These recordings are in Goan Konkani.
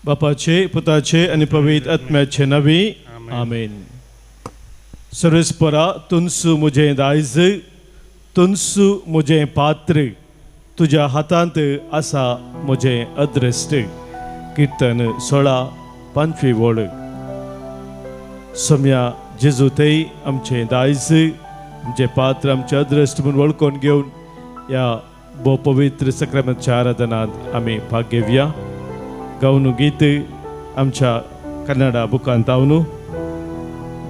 बापाचे, पुताचे आनी पवित्र आत्म्याचे नांवी आमेन. सर्वेस्परा, तुनसू म्हजें दायज, तुनसू म्हजें पात्र, तुज्या हातांत आसा म्हजें अदृश्ट. किर्तन 16 5वी वळ. सोम्या जेजू थंय आमचें दायज, आमचें पात्र, आमचें अदृश्ट म्हूण वळखून घेवन ह्या भोव पवित्र सक्रामेंतच्या आराधनांत आमी भाग घेवया. गावनू गीत आमच्या कन्नडा बुकांत आवनू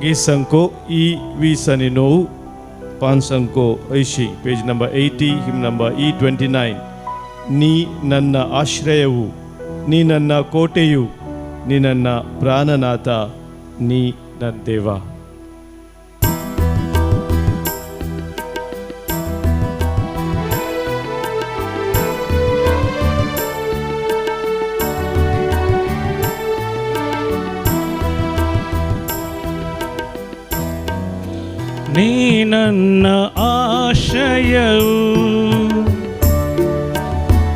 गीत अंको ई 29, 5 अंको 80, page number 80, hymn number E 29. ನೀ ನನ್ನ ಆಶ್ರಯವು, ನೀ ನನ್ನ ಕೋಟೆಯು, ನೀ ನನ್ನ ಪ್ರಾಣನಾಥ, ನೀ ನನ್ನ ದೇವ. ನೀ ನನ್ನ ಆಶ್ರಯವು,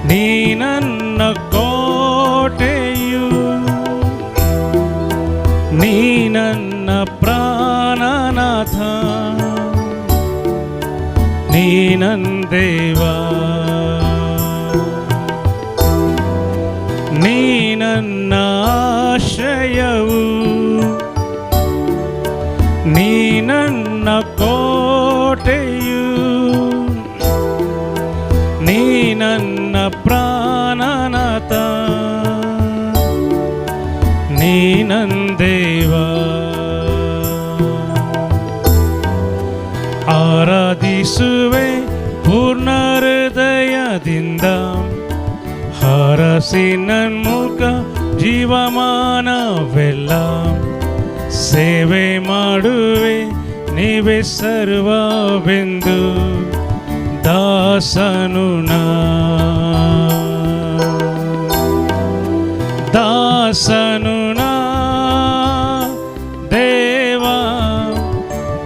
ನೀ ನನ್ನ ಕೋಟೆಯು, ನೀ ನನ್ನ ಪ್ರಾಣನಾಥ, ನೀ ನನ್ನ ದೇವ. ನೀ ನನ್ನ ಆಶ್ರಯವು, ನೀ ನನ್ನ ಕೋಟೆಯು, ನೀ ನನ್ನ ಪ್ರಾಣನಾಥ, ನೀ ನನ್ನ ದೇವ. ಆರಾಧಿಸುವೆ ಪೂರ್ಣ ಹೃದಯದಿಂದ, ಹರಸಿ ನನ್ಮುಖ ಜೀವಮಾನವೆಲ್ಲ. ಸೇವೆ ಮಾಡುವೆ ನೀವೇ ಸರ್ವವೆಂದು ದಾಸನು ನಾ, ದಾಸನು ನಾ ದೇವ,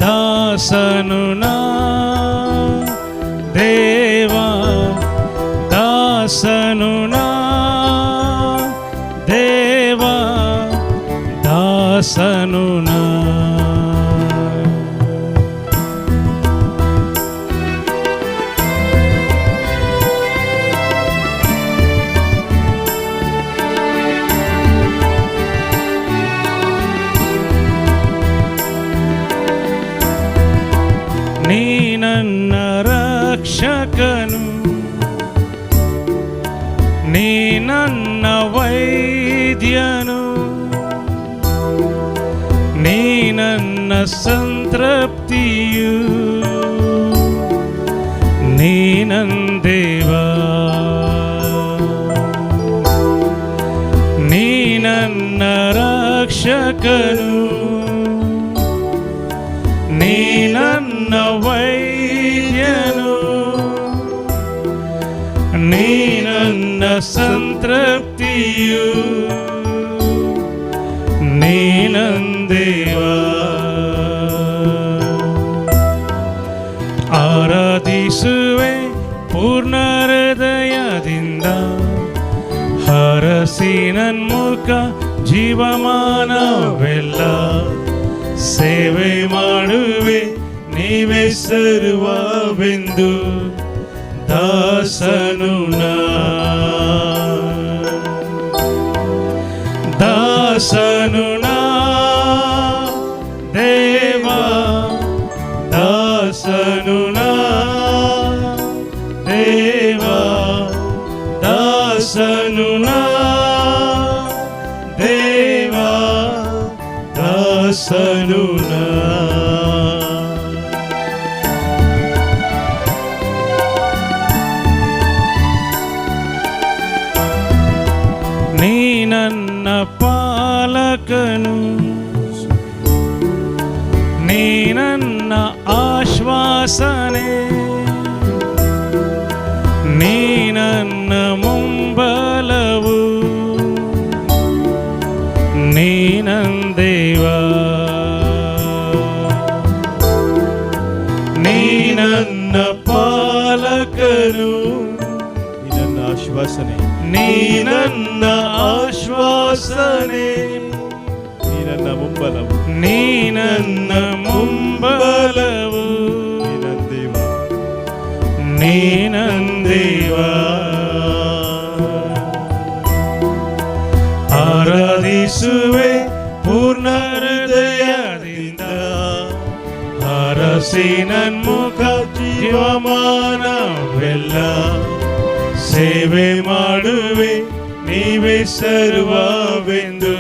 ದಾಸನು ನಾ ದೇವ, ದಾಸನು ನಾ ದೇವ, ದಾಸನು ನಾ. ನೀ ನನ್ನ ರಕ್ಷಕನು, ನೀ ನನ್ನ ವೈದ್ಯನು, ನೀ ನನ್ನ ಸಂತೃಪ್ತಿಯು, ನೀ ನನ್ನ ದೇವ. ನೀ ನನ್ನ ರಕ್ಷಕನು, ನೀ ನನ್ನ ವೈದ್ಯನು, ನೀ ನನ್ನ ಸಂತೃಪ್ತಿಯು, ನೀ ನನ್ನ ದೇವ. ಆರಾಧಿಸುವೆ ಪೂರ್ಣ ಹೃದಯದಿಂದ, ಹರಸಿ ನನ್ಮುಖ ಜೀವಮಾನವೆಲ್ಲ. ಸೇವೆ ಮಾಡುವೆ ನೀವೇ ಸರ್ವವೆಂದು ದಾಸನು ನಾ, ದಾಸನು ನಾ ದೇವ, ದಾಸನು ನಾ ದೇವ, ದಾಸನು ನಾ ದೇವ, ದಾಸನು ನಾ. ನೀ ನನ್ನ ಪಾಲಕನು, ನೀ ನನ್ನ ಆಶ್ವಾಸನೆ, ನೀ ನನ್ನ ಮುಂಬಲವು, ನೀ ನನ್ನ ದೇವ. ನೀ ನನ್ನ ಪಾಲಕನು, ನೀ ನನ್ನ ಆಶ್ವಾಸನೆ. ಆಶ್ವಾಸನೆ, ನೀ ನನ್ನ ಆಶ್ವಾಸನೆ, ನೀ ನನ್ನ ಮುಂಬಲವು, ನೀ ನನ್ನ ಮುಂಬಲವು, ನೀ ನನ್ನ ದೇವ, ನೀ ನನ್ನ ದೇವ. ಆರಾಧಿಸುವೆ ಪೂರ್ಣ ಹೃದಯದಿಂದ, ಹರಸಿ ನನ್ಮುಖ ಜೀವಮಾನವೆಲ್ಲ, ಸೇವೆ ಮಾಡುವೆ ನೀವೇ ಸರ್ವವೆಂದು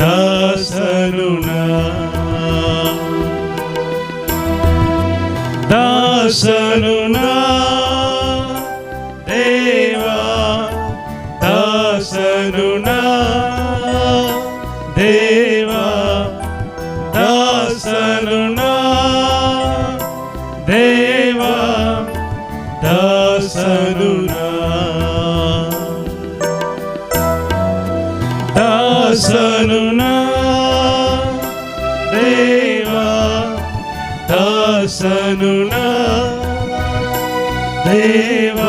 ದಾಸನು ನಾ, ದಾಸನು ನಾ ದೇವ, ದಾಸನು ನಾ ದೇವ, ದಾಸನು ನಾ ದೇವ, ದಾಸನು ನಾ, ದಾಸನು ನಾ ದೇವ, ದಾಸನು ನಾ ದೇವ,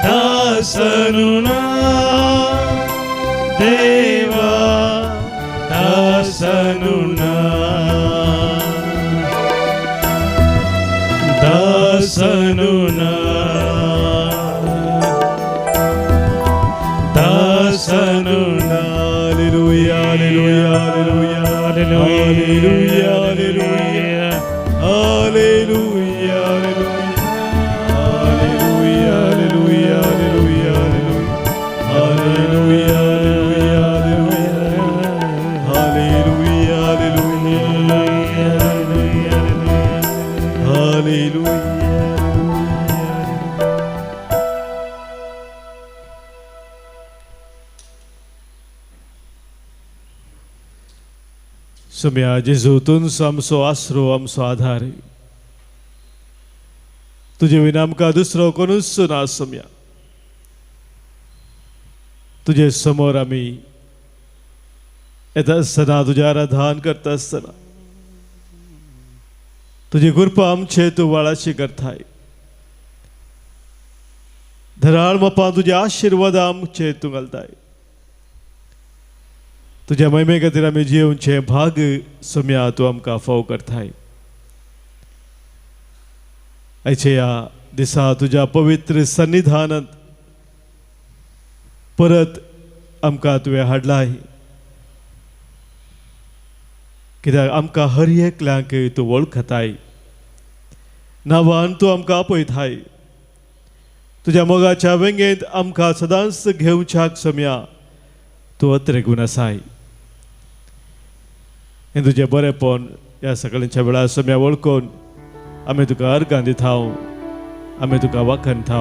ದಾಸನು ನಾ ದೇವ, ದಾಸನು ನಾ, ದಾಸನು ನಾ, ದಾಸನು ನಾ. Hallelujah, hallelujah, hallelujah, hallelujah, hallelujah, hallelujah, hallelujah, hallelujah, hallelujah, hallelujah, hallelujah, hallelujah. सुम्या जेजू, तूंच आमचो आसरो, आमचो आधार. तुजे विना आमकां दुसरो कोणूच ना सोम्या. तुजे समोर आमी येता आसतना, तुजें आराधन करता आसतना तुजी कृपा आमचे तूं वाळाशी करताय. धराळ मापां तुजे आशिर्वाद आमचे तूं घालताय. तुज्या महिमे खातीर आमी जियोवचें भाग सोम्या तूं आमकां फाव करताय. आयच्या ह्या दिसा तुज्या पवित्र सन्निधानांत परत आमकां तुवें हाडलाय, कित्याक आमकां हर एकल्यांक तूं वळखताय, नांवान तूं आमकां आपयताय. तुज्या मोगाच्या वेंगेंत आमकां सदांच घेवच्याक सोम्या तूं अत्रेगून आसाय. हें तुजें बरेंपण ह्या सगळ्यांच्या वेळार सोम्या वळखून आमी तुका अर्गां दिता, आमी तुका वाखणता.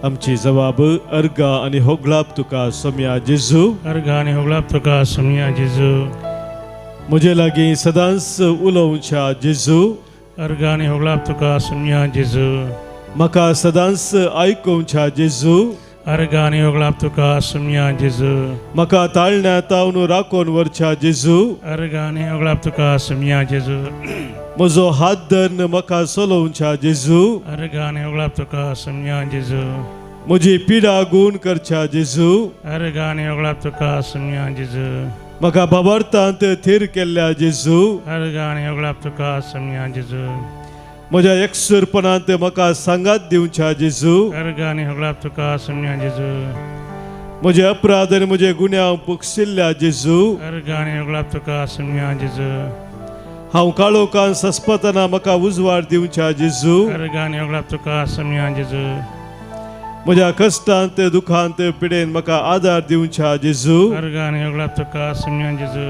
आमची जबाब अर्गां आनी होगळाप तुका सोम्या जेजू, अर्गां आनी होगळाप तुका सोम्या जेजू. म्हजे लागीं सदांच उलोवच्या जेजू, अर्गां आनी होगळाप तुका सोम्या जेजू. म्हाका सदांच आयकुवच्या जेजू, अर्गां आनी होगळाप तुका सोम्या जेजू. म्हाका ताळण्या तावन राखून व्हरच्या जेजू, अर्गां आनी होगळाप तुका सोम्या जेजू. म्हजो हात धरून म्हाका चलोवच्या जेजू, अर्गां आनी होगळाप तुका सोम्या जेजू. म्हजी पिडा गूण करच्या जेजू, अर्गां आनी होगळाप तुका सोम्या जेजू. म्हाका भावार्थांत थीर केल्ल्या जेजू, अर्गां आनी होगळाप तुका सोम्या जेजू. म्हज्या एकसूरपणांत म्हाका सांगात दिवच्या जेजू, अर्गां आनी होगळाप तुका सोम्या जेजू. म्हजे अपराध आनी म्हजे गुन्यांव बक्षिल्ल्या जेजू, अर्गां आनी होगळाप तुका सोम्या जेजू. हांव काळोखान सस्पतना म्हाका उजवाड दिवच्या जेजू, अर्गां आनी होगळाप तुका सोम्या जेजू. म्हज्या कश्टांत दुखांत पिडेन म्हाका आदार दिवच्या जेजू, अर्गां आनी होगळाप तुका सोम्या जेजू.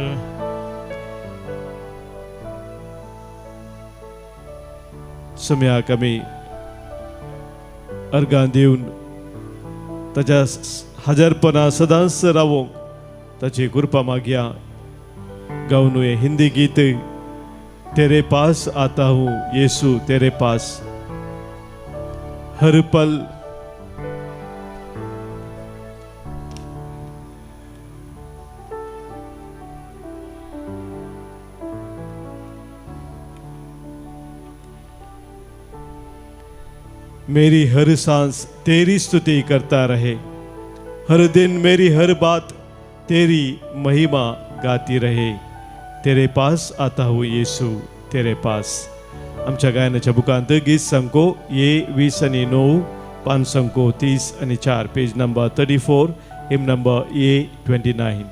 सोम्याक आमी अर्गां दिवन ताच्या हाजरपणा सदांच रावोंक ताची कृपा मागया. गावनू हें हिंदी गीत, तेरे पास आता हूँ येसू तेरे पास, हर पल. मेरी हर सांस तेरी स्तुति करता रहे, हर दिन मेरी हर बात तेरी महिमा गाती रहे। तेरे पास आता हूँ येसू तेरे पास। आमच्या गायनाच्या बुकांत गीत संको ये 20 आनी 9, पान संको 30 आनी 4, पेज नंबर 34, हिम नंबर ए 29।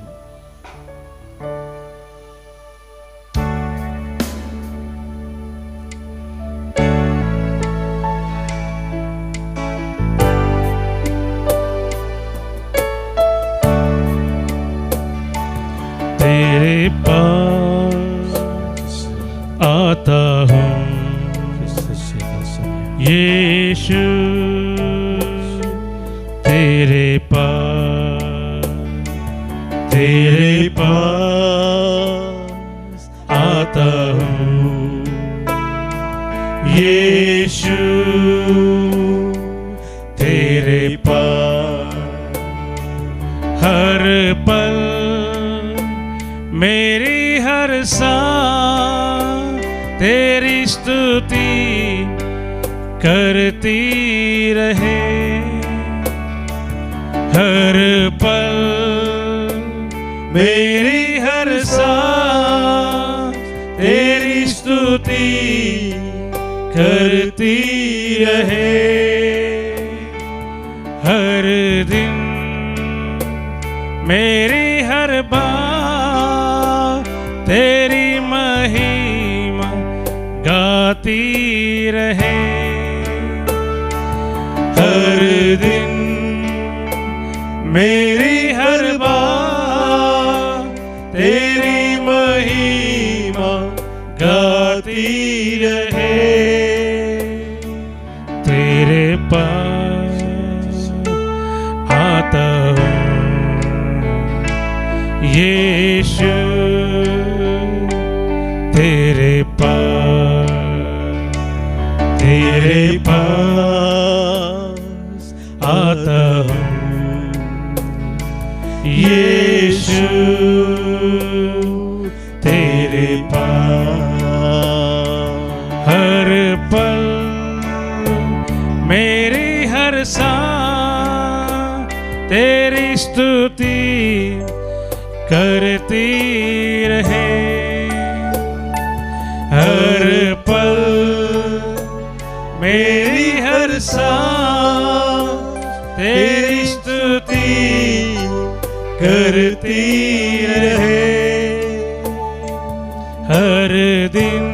तेरे पास आता हूँ यीशु, तेरे पास, तेरे पास आता हूँ यीशु, तेरे पास। हर पल मेरी हर सांस तेरी स्तुति करती रहे, हर पल मेरी हर सांस तेरी स्तुति करती रहे, हर दिन मेरी हर बात तेरी महिमा गाती रहे, हर दिन मेरी हर बात तेरी महिमा गाती रहे। तेरे पास आता हूँ यीशु, तेरे पास, तेरे पास आता हूँ यीशु, तेरे पास। हर पल मेरी हर सांस तेरी स्तुति करती रहे, हर पल मेरी हर सांस तेरी स्तुति करती रहे, हर दिन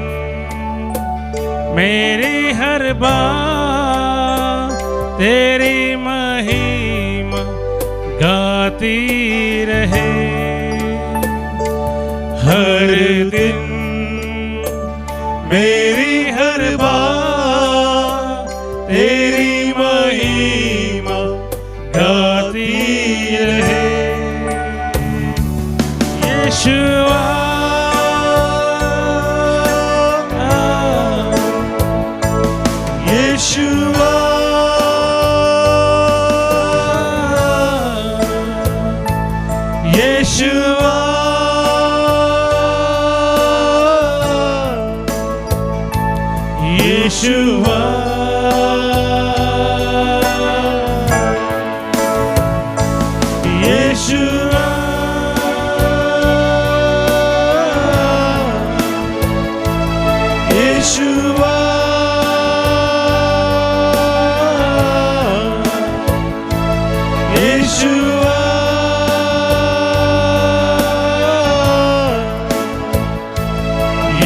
मेरी हर बात तेरी महिमा गाती रहे, हर दिन मेरी हर बात तेरी महिमा गाती रहे। यीशुआ यीशुआ यीशुआ यीशुआ यीशुआ यीशुआ यीशुआ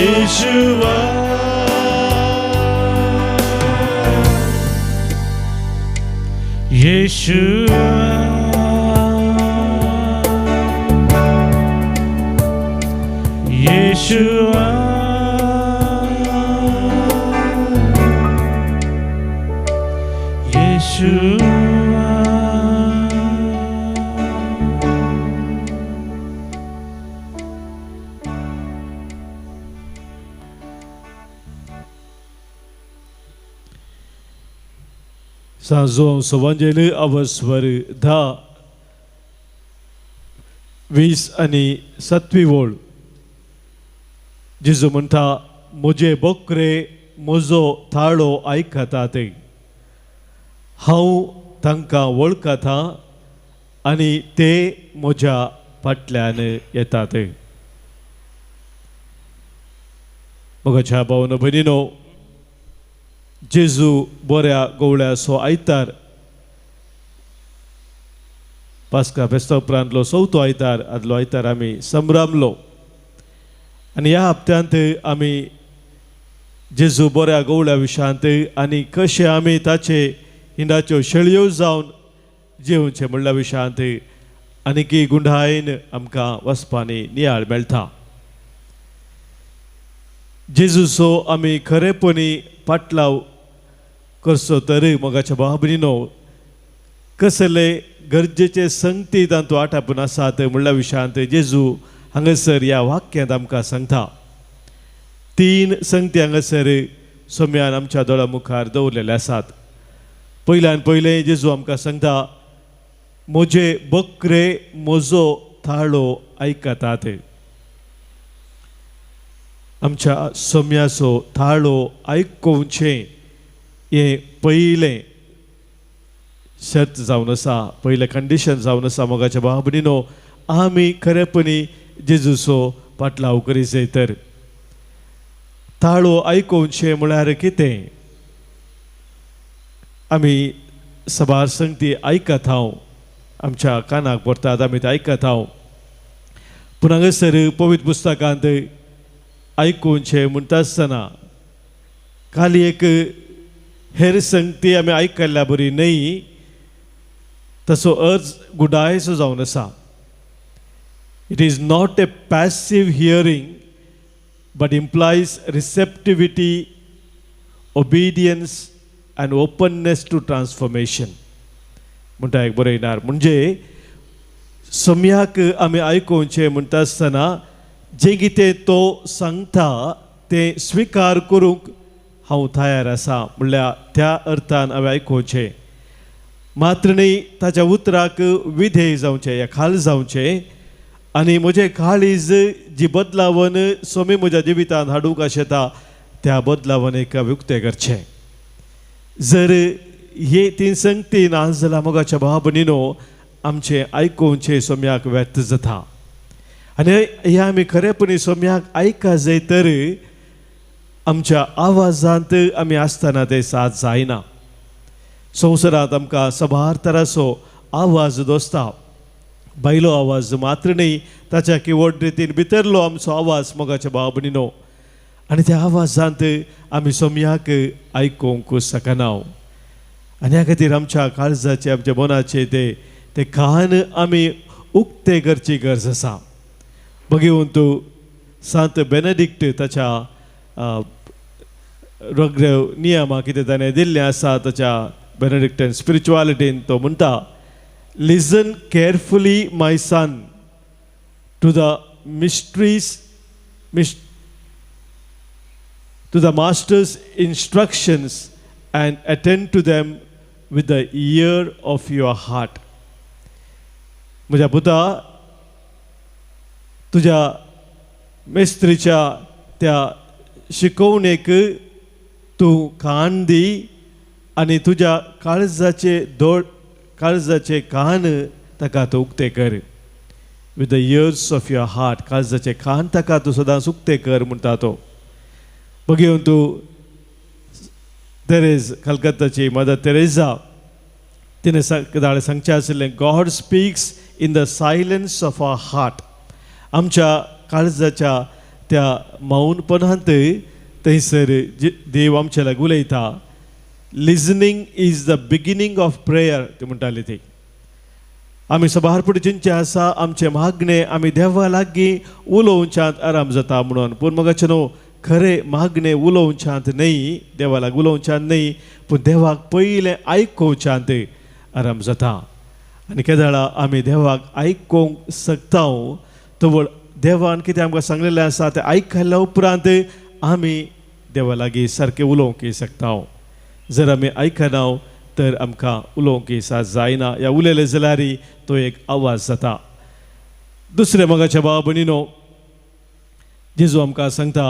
यीशुआ। यीशुआ यीशुआ यीशुआ। सांजो सवांजेल अवस्वर 10, 20 आनी 7वी वळ। जेजू म्हणटा, म्हजे बोकरे म्हजो थाळो आयकतात। हांव तांकां वळखता आनी ते म्हज्या फाटल्यान येतात. मोगाच्या भावन भयणीनो, जेजू बऱ्या गवळ्याचो आयतार, पास्का फेस्ता उपरांतलो चवथो आयतार, आदलो आयतार आमी संभ्रामलो आनी ह्या हप्त्यांत आमी जेजू बऱ्या गवळ्या विशयांत आनी कशें आमी ताचे हिंडाच्यो शेळयो जावन जेवचे म्हणल्या विशयांत आनीकी गुंडायन आमकां वचपानी नियाळ मेळटा. जेजूचो आमी खरेपणी पाटलाव करचो तर मोगाच्या भाव भयणीनो, कसले गरजेचे संगती तांतू आटापून आसात म्हणल्या विशयांत जेजू हांगासर ह्या वाक्यांत आमकां सांगता. तीन संगती हांगासर सोम्यान आमच्या दोळ्या मुखार दवरलेले आसात. पयल्यान पयलें जेजू आमकां सांगता, म्हजे बकरे म्हजो थाळो आयकतात. आमच्या सोम्याचो थाळो आयकोवचें हें पयलें शर्त जावन आसा, पयलें कंडिशन जावन आसा. मोगाच्या भाव भयणीनो, आमी खरेपणी जेजूचो पाटलाव करी जाय तर ताळो आयकोवचें म्हळ्यार कितें? आमी सबार संगती आयकत हांव, आमच्या कानाक पडटात, आमी ते आयकत हांव. पूण हांगासर पवित्र पुस्तकांत आयकुचें म्हणटा आसतना खाली एक हेर संगती आमी आयकल्ल्या बरी न्हय, तसो अर्ज गुडायचो जावन आसा. It is not a passive hearing but implies receptivity, obedience and openness to transformation म्हणटा एक बरयणार. म्हणजे सम्याक आमी आयकोवचें म्हणटा आसतना जें कितें तो सांगता तें स्विकार करूंक हांव तयार आसा म्हणल्यार त्या अर्थान हांवें आयकोवचें. मात्र न्ही ताच्या उतराक विधेय जावचें या खाल जावचें आनी म्हजें काळीज जी बदलावन सोमी म्हज्या जिवितांत हाडूंक आशेता त्या बदलावन एक उक्तें करचें. जर हे तीन संगती ना जाल्यार मोगाच्या भाव भयणीनो, आमचें आयकोवचें सोम्याक व्यर्थ जाता. आनी हे आमी खरेपणी सोम्याक आयका जाय तर आमच्या आवाजांत आमी आसतना ते साथ जायना. संवसारांत आमकां सबार तराचो आवाज दोसता, भायलो आवाज मात्र न्ही, ताच्या किवट रितीन भितरलो आमचो आवाज मोगाच्या भाव भयणीनो, आनी त्या आवाजांत आमी सोम्याक आयकूंक शकना. आनी ह्या खातीर आमच्या काळजाचे, आमच्या मनाचे ते ते कान आमी उक्ते करची गरज आसा. बघेवन तूं सांत बेनेडिक्ट ताच्या रोगरेव नियमा कितें ताणें दिल्लें आसा ताच्या बेनेडिक्टन स्पिरिच्युअलिटीन तो म्हणटा, listen carefully my son to the mysteries to the master's instructions and attend to them with the ear of your heart. म्हज्या पुता, तुज्या मेस्त्रीच्या त्या शिकोवणेक तूं कान दी आनी तुज्या काळजाचे दोळ, काळजाचे कान ताका तूं उक्ते कर. With the ears of your heart, काळजाचे कान ताका तूं सदांच उक्ते कर म्हणटा तो. बघेवन तूं तेरेज, कलकत्ताची मदर तेरेजा, तिणें दाळे सांगचें आशिल्लें, God speaks in the silence of our heart. आमच्या काळजाच्या त्या मौनपणांत थंयसर देव आमच्या लागीं उलयता. Listening is the beginning of prayer ती म्हणटाली ती. आमी सबारपटी चिंतचें आसा आमचें मागणें आमी देवा लागीं उलोवच्यांत आराम जाता म्हणून, पूण मोगाचे न्हू, खरें मागणें उलोवच्यांत न्हय, देवा लागीं उलोवच्यांत न्हय, पूण देवाक पयलें आयकोवच्यांत आराम जाता. आनी केदळा आमी देवाक आयकोंक शकता तवळ देवान कितें आमकां सांगलेलें आसा तें आयकल्या उपरांत आमी देवा लागीं सारकें उलोवंक शकता. जर आमी आयकना तर आमकां उलोवंक साथ जायना, या उलयलें जाल्यार तो एक आवाज जाता. दुसरें मोगाच्या भाव भयणीनो, जेजू आमकां सांगता,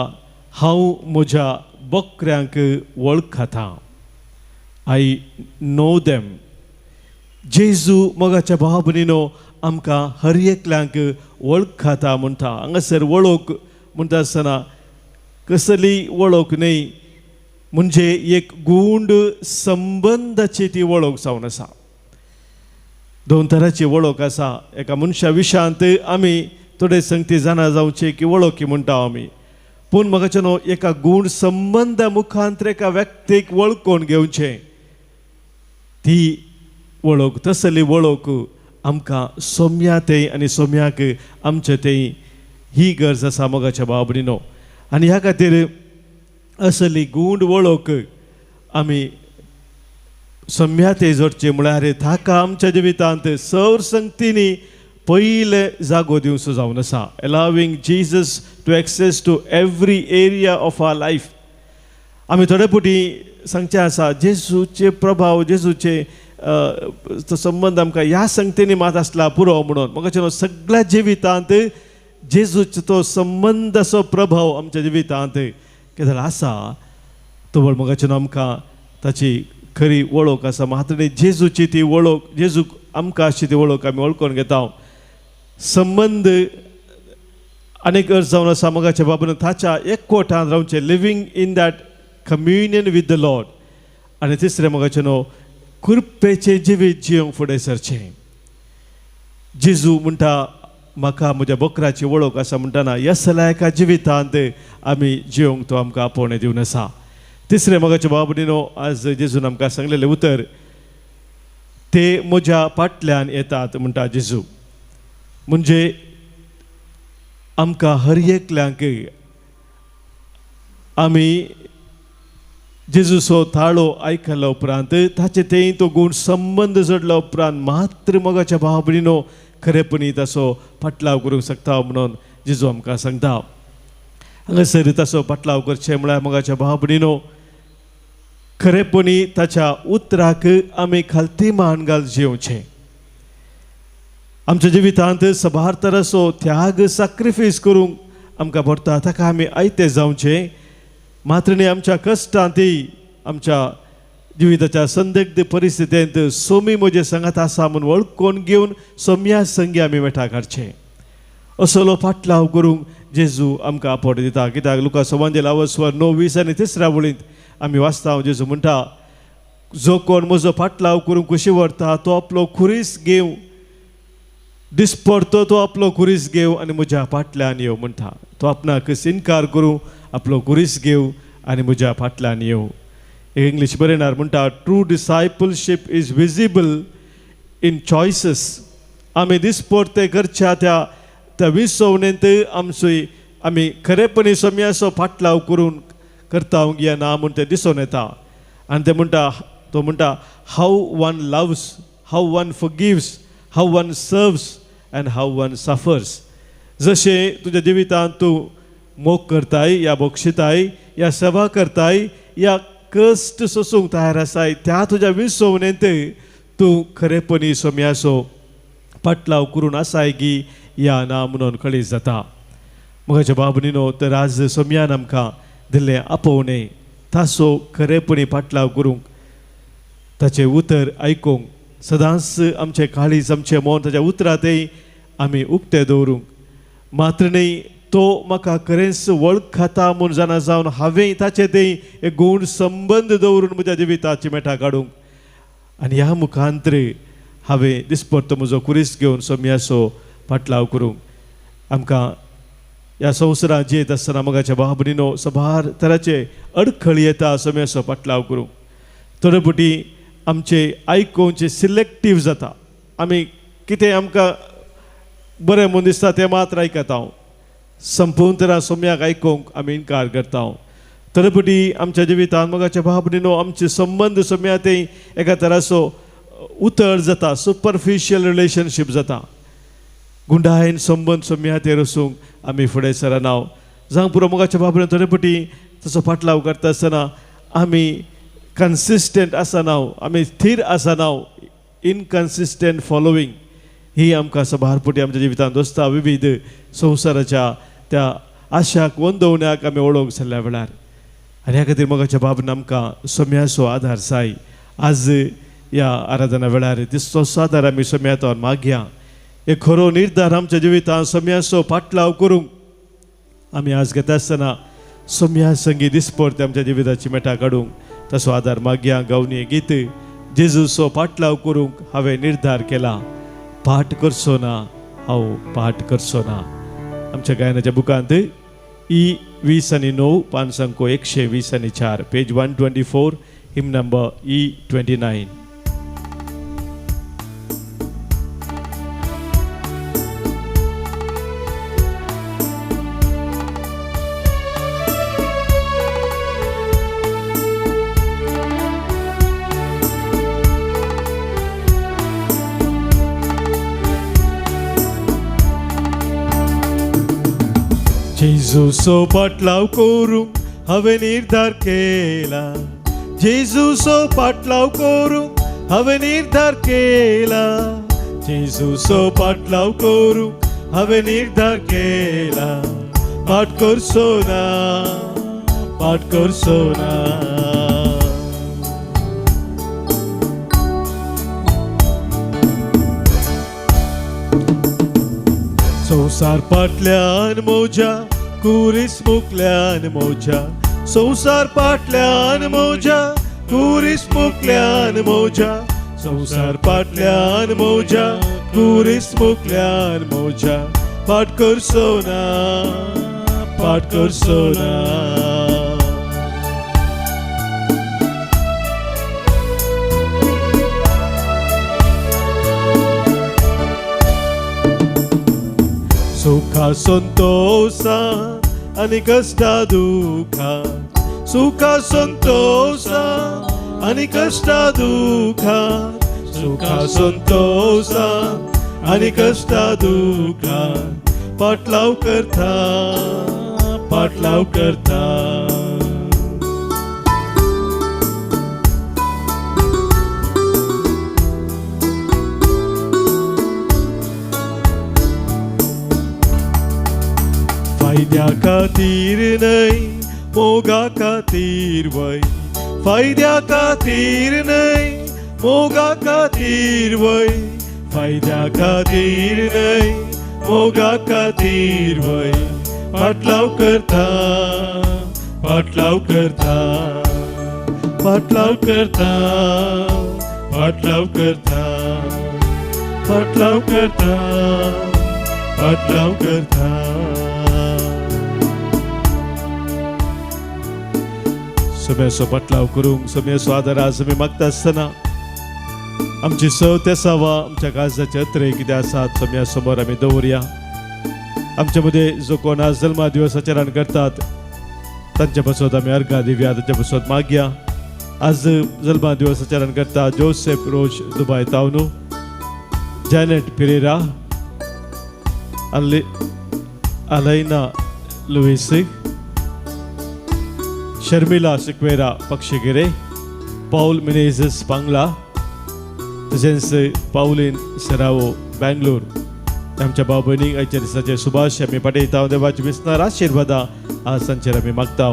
हांव म्हज्या बकऱ्यांक वळखता. I know them. जेजू मोगाच्या भाव भयणीनो आमकां हर एकल्यांक वळखता म्हणटा. हांगासर वळख म्हणटा आसतना कसली वळख न्हय, म्हणजे एक गूंड संबंदाची ती वळख जावन आसा. दोन तराची वळख आसा. एका मनशा विशयांत आमी थोडे संगती जाणा जावचे की वळखी म्हणटा आमी, पूण म्हाका न्हू एका गूण संबंदा मुखांत एका व्यक्तीक वळखून घेवचें ती वळख, तसली वळख आमकां सोम्या थंय आनी सोम्याक आमचे थंय ही गरज आसा मोगाच्या भाव भयणीनो. आनी ह्या खातीर असली गूंड वळख आमी सोम्या थंय जोडचे म्हळ्यार ताका आमच्या जिवितांत सौर संगतींनी पयले जागो दिवचो जावन आसा. Allowing Jesus to access to every area of our life. आमी थोडे फावटी सांगचें आसा जेजूचे प्रभाव, जेजूचे तो संबंद आमकां ह्या संगतींनी मात आसला पुरो म्हणून. म्हाका सगळ्या जिवितांत जेजूचो तो संबंदाचो प्रभाव आमच्या जिवितांत कितें आसा तो म्हाका आमकां ताची खरी वळख आसा. मात्र जेजूची ती वळख, जेजू आमकां अशी ती वळख आमी वळखून घेता. संबंद अनेक अर्थ जावन आसा मोगाच्या बाबून ताच्या एकवटान रावचें, living in that communion with the Lord. आनी तिसरें मोगाचें न्हू कृपेचें जिवीत जियोंक फुडें सरचें. जेजू म्हणटा म्हाका म्हज्या बोकराची वळख आसा म्हणटना यसल्या एका जिवितांत आमी जियोंक तो आमकां आपोवणें दिवन आसा. तिसरें मोगाच्या बाबू आज जेजून आमकां सांगलेलें उतर, ते म्हज्या फाटल्यान येतात म्हणटा जेजू. म्हणजे आमकां हर एकल्यांक आमी जेजूचो ताळो आयकल्या उपरांत ताचे थंय तो गूण संबंद जोडल्या उपरांत मात्र मोगाच्या भाव भयणीनो खरेपणी ताचो फाटलाव करूंक शकता म्हणून जेजू आमकां सांगता. हांगासर ताचो फाटलाव करचें म्हळ्यार मोगाच्या भाव भयणीनो खरेपणी ताच्या उतराक आमी खालती मान घाल जियोवचें. आमच्या जिवितांत सबार तराचो त्याग सॅक्रिफायस करूंक आमकां पडटा, ताका आमी आयते जावचें. मात्र न्ही आमच्या कश्टांतय आमच्या जिविताच्या संदिग्ध परिस्थितींत सोमी म्हजे सांगात आसा म्हूण वळखून घेवन सोम्या संगी आमी मेठा काडचें. असलो फाटलाव करूंक जेजू आमकां आपोवणें दिता. कित्याक लुका सुवांजेल आवस्वर 9, 20 आनी तिसऱ्या वळींत आमी वाचता, जेजू म्हणटा जो कोण म्हजो फाटलाव करूंक खुशी व्हरता तो आपलो खुरीस घेव, दिसपडतो तो आपलो खुरीस घेव आनी म्हज्या फाटल्यान येव म्हणटा. तो आपणाक इनकार करूं आपलो खुरीस घेव आनी म्हज्या फाटल्यान येव. एक इंग्लीश बरयणार म्हणटा true discipleship is visible in choices. आमी दिसपडते करच्या त्या त्या विसवणेंत आमचो आमी खरेपणी सोम्याचो फाटलाव करून करता या ना म्हूण तें दिसून येता. आनी ते म्हणटा, तो म्हणटा how one loves, how one forgives, how one serves and how one suffers. जशें तुज्या जिवितांत तूं मोग करताय या बक्षिताय या सेवा करताय या कश्ट सोसूंक तयार आसाय त्या तुज्या विसवणेंत तूं खरेपणी सोम्याचो फाटलाव करून आसाय की या ना म्हणून कळीत जाता. म्हज्या बाबनीनो तर आज सोम्यान आमकां दिल्लें आपोवणें ताचो खरेपणी फाटलाव करूंक, ताचें उतर आयकूंक, सदांच आमचें काळीज आमचें मन ताच्या उतरांतय आमी उक्तें दवरूंक. मात्र न्ही तो म्हाका खरेंच वळखता म्हूण जाणा जावन हांवें ताचे थंय एक गूण संबंद दवरून म्हज्या जिविताची मेठां काडूंक आनी ह्या मुखांतर हांवें दिसपडतो म्हजो खुरीस घेवन सोम्याचो फाटलाव करूंक. आमकां ह्या संवसारांत जियेत आसतना मोगाच्या भाव भयणीनो सबार तराचे अडखळी येता सोम्याचो फाटलाव करूंक. थोडे फावटी आमचे आयकोवचे सिलेक्टीव जाता, आमी कितें आमकां बरें म्हूण दिसता तें मात्र आयकता हांव, संपूर्ण तरा सोम्याक आयकूंक आमी इनकार करता. थोडे फावटी आमच्या जिवितांत मोगाच्या भाव भयणीनो आमचे संबंद सोम्या थंय एका तराचो उतळ जाता, सुपरफिशियल रिलेशनशीप जाता. गुंडायन संबंद सोम्या थंय वसूंक आमी फुडें सरना. जावं पुरो मोगाच्या भाव भयणीनो थोडे फावटी तसो फाटलाव करता आसतना आमी कन्सिस्टंट आसना, आमी थीर आसना. इनकन्सिस्टंट फॉलोवींग ही आमकां सबार फावटी आमच्या जिवितांत दोस्ता. विविध संवसाराच्या त्या आशाक वंदवण्याक आमी वळोवंक जाल्ल्या वेळार आनी ह्या खातीर मोगाच्या बाबन आमकां सोम्याचो आदार जाय. आज ह्या आराधना वेळार दिसतो सादार आमी सोम्यातावन मागया एक खरो निर्धार आमच्या जिवितांत सोम्याचो पाटलाव करूंक आमी आज घेता आसतना सोम्या संगी दिसपडते आमच्या जिविताची मेटा काडूंक तसो आदार मागया. गावनी गीत जेजूचो पाटलाव करूंक हांवें निर्धार केला, पाठ करचो ना हांव पाठ करचो ना. आमच्या गायनाच्या बुकांत ई 20 आनी 9 पान संको 124, पेज 124, हिम नंबर ई 29. जेजूचो पाटलाव करूंक हांवें निर्धार केला, जेजूचो पाटलाव करूंक हांवें निर्धार केला, जेजूचो पाटलाव करूंक हांवें निर्धार केला, पाठ करचो ना, पाठ करचो ना. संवसार पाटल्यान मोजा कुरीस मुकल्यान मोजा, संवसार पाटल्यान मोजा कुरीस मुकल्यान मोजा, संवसार पाटल्यान मोजा कुरीस मुकल्यान मोजा, पाठ करचो ना, पाठ करचो ना. सुखा संतोषा आनी कश्टा दुखा, सुखा संतोषा आनी कश्टा दुखा, सुखा संतोषा आनी कश्टा दुखा, पाटलाव करता, पाटलाव करता. फायद्या खातीर न्हय मोगा खातीर वय, फायद्या खातीर न्हय मोगा खातीर वय, फायद्या खातीर न्हय मोगा खातीर वय, पाटलाव करता, पाटलाव करता, पाटलाव करता, पाटलाव करता, पाटलाव करता, पाटलाव करता. सम्याचो पाटलाव करूंक सम्याचो आदार आज आमी मागता आसतना आमची सव तेसावा आमच्या काळजाचे अत्रे कितें आसात सम्या समोर आमी दवरया. आमच्या मदें जो कोण आज जल्मा दिवस आचरण करतात तांच्या पासत आमी अर्घां दिवया, तांच्या पासत मागया. आज जल्मा दिवस आचरण करता जोसेफ रोज दुबाय तावनू, जॅनेट पिरेरा, अलायना लुईस, शर्मिला सिक्वेरा पक्षिगिरे, पाऊल मिनेझस पांगला, तशेंच पावलीन सेरावो बँगलोर. आमच्या भाव भयणीक आयच्या दिसाचे सुभाश आमी पाठयता. देवाची विसणार आशिर्वादा आज तांचेर आमी मागता.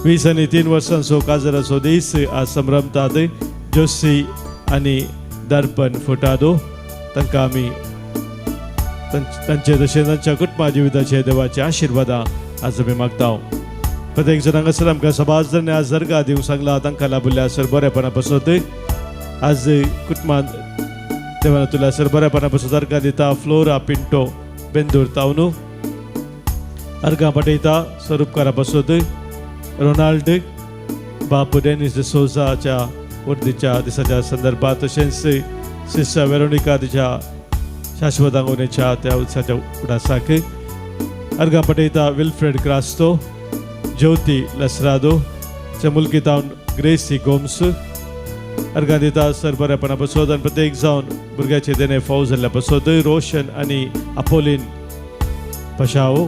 20 आनी 3 वर्सांचो काजराचो दीस आज संभ्रमतात जोशी आनी दर्पण फुटादो तांकां आमी तांचे तशें तांच्या कुटुंबा जिविताचे देवाचे आशिर्वादा आज आमी मागता. प्रत्येक जण हांगासर आमकां सभाजन आज दर्गा दिवंक सांगला तांकां लाभिल्ल्या सर बरेपणा पासत आज कुटुंबांत देवान तुला सर बरेपणा पासत अर्घां दिता. फ्लोरा पिंटो बेंदूर तावनू अर्घां पाठयता स्वरूपकारा पासत. रोनाल्ड बाप डेनिस डिसोजाच्या वर्दीच्या दिसाच्या संदर्भात तशेंच सिस्टर वेरोनिका तिच्या शाश्वत आंगोनेच्या त्या उत्साच्या उडासाक अर्घां पाठयता. विल्फ्रेड क्रास्तो, ज्योती लसरादो, चमुलकी तावन ग्रेसी गोम्स अर्घां दिता सर बरेपणा पासत. आनी प्रत्येक जावन भुरग्याचे देणे फाव जाल्ल्या पासत रोशन आनी अपोलीन पशाओ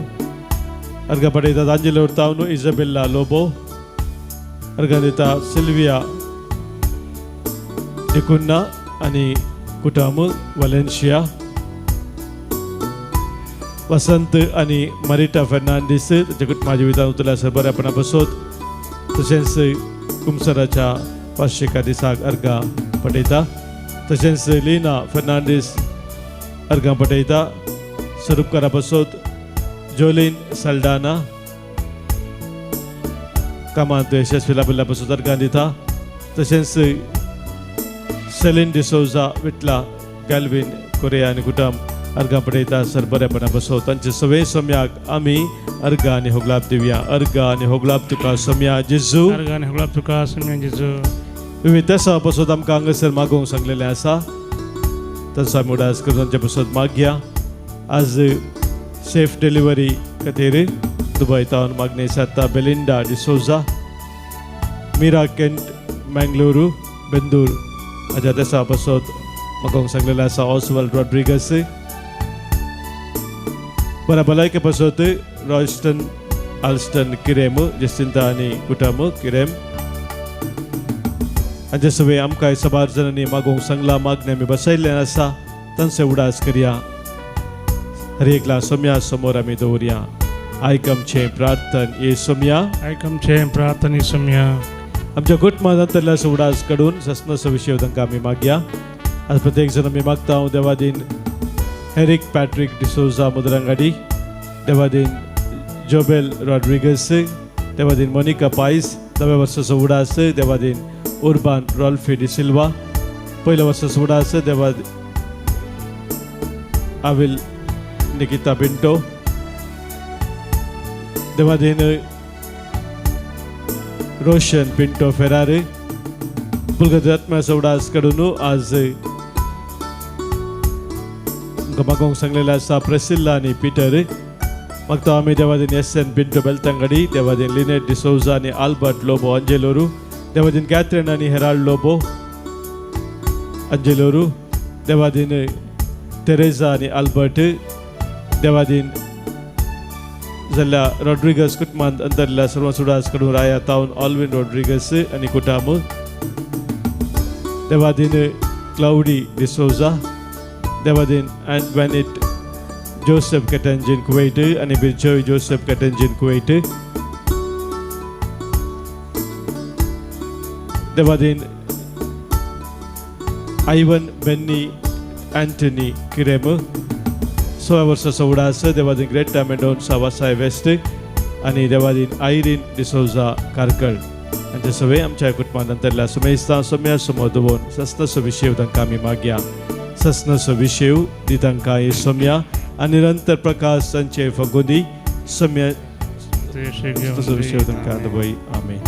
अर्घां पाठयतात. आंजेलो तावनू इजाबेल्ला लोबो अर्घां दिता. सिल्विया डिकुन्ना आनी कुटाम वलेन्शिया, वसंत आनी मरिटा फेर्नांडीस तांच्या कुटुंबा जिवितांत उतरल्या सर बरेपणा पासत तशेंच कुमसराच्या पाशेका दिसाक अर्गां पटयता. तशेंच लिना फर्नांडीस अर्गां पटयता. स्वरूपकारा पासत जोलीन सल्डाना कामांत यशस्वी लाबिल्ल्या पासत अर्गां दिता. तशेंच सेलीन डिसोजा विटला गॅल्विन कोरिया आनी कुटुंब अर्गां पटयता सर बरेपणा बसो. तांचे सगळे सोम्याक आमी अर्गां आनी होगलाप दिवया. अर्गां आनी होगलाप तुका सोम्या जेजू. अर्गां आनी होगलाप तुका सोम्या जेजू. विविध देसां पासत आमकां हांगासर मागोवंक सांगलेलें आसा, तांचो आमी उडास करून तांचे पासत मागया. आज सेफ डिलिव्हरी खातीर दुबय तावन मागणी सादता बेलिंडा डिसोजा, मिरा केंट मँगलुरू बेंदूर हाज्या देसा पासत मागोवंक सांगलेलें आसा ऑसवल्ड रॉड्रिगस. बऱ्या भलायके पासत रॉयस्टन आल्स्टन किरेम जसिंता आनी कुटुंब किरेम हांचे सगळे आमकां सबार जाणांनी मागोवंक सांगला. मागणें आमी बसयल्लें आसा, तांचे उडास करया. हर एकला सोम्या समोर आमी दवरया. आयक आमचें प्रार्थन ये सोम्या. आयक आमचें प्रार्थना सोम्या. आमच्या कुटुंबांतल्या उडास काडून ससनाचो विशय तांकां आमी मागया. आज प्रत्येक जण आमी मागता हांव देवादीन हेरीक पॅट्रीक डिसोजा मुद्रांगाडी, देवादीन जोबेल रॉड्रिगस, देवादीन मोनिका पायस नव्या वर्साचो उडास, देवादीन उर्बान रॉल्फी डिसिल्वा पयल्या वर्साचो उडास, देवा आविल निकिता पिंटो, देवादीन रोशन पिंटो फेरारी पुलगत उडास काडून आज आमकां मागोवंक सांगलेलें आसा प्रेसिल्ला आनी पिटर. मागता आमी देवादीन एस एन पिंटो बेलतंगडी, देवादीन लिनेट डिसोजा आनी आल्बर्ट लोबो अंजेलोरू, देवादीन कॅथरीन आनी हेराल्ड लोबो अंजेलोरू, देवादीन तेरेजा आनी आल्बर्ट, देवादीन जाल्या रॉड्रिगस कुटुंबांत अंतरल्या सर्व सुडास कडून राया तावन ऑल्विन रॉड्रिगस आनी कुटाम, देवादीन क्लावडी डिसोजा, देवादीन अँटवेनिट जोसेफ कॅटंजीन कुवैट आनी बिरजोय Joseph कॅटंजीन Kuwait, Devadin Ivan Benny Anthony किरेम 16 वर्साचो उडास, देवादीन ग्रेटा मेंडोन्सा वासाय वेस्ट आनी देवादीन आयरीन डिसोजा कार्कळ हांचे सगळे आमच्या कुटुंबांत अंतरल्या सुमेस्ता सोम्या समोर दवरून सस्नसो विशेव तांकां आमी मागया. सस्नसो विशेव दी तांकां हे सोम्या आनी निरंतर प्रकाश तांचे फगोदी सोम्या सस्नसो विशेव तांकां दवय. आमेन.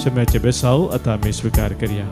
सोम्याचे बेसाव आतां आमी स्विकार करया.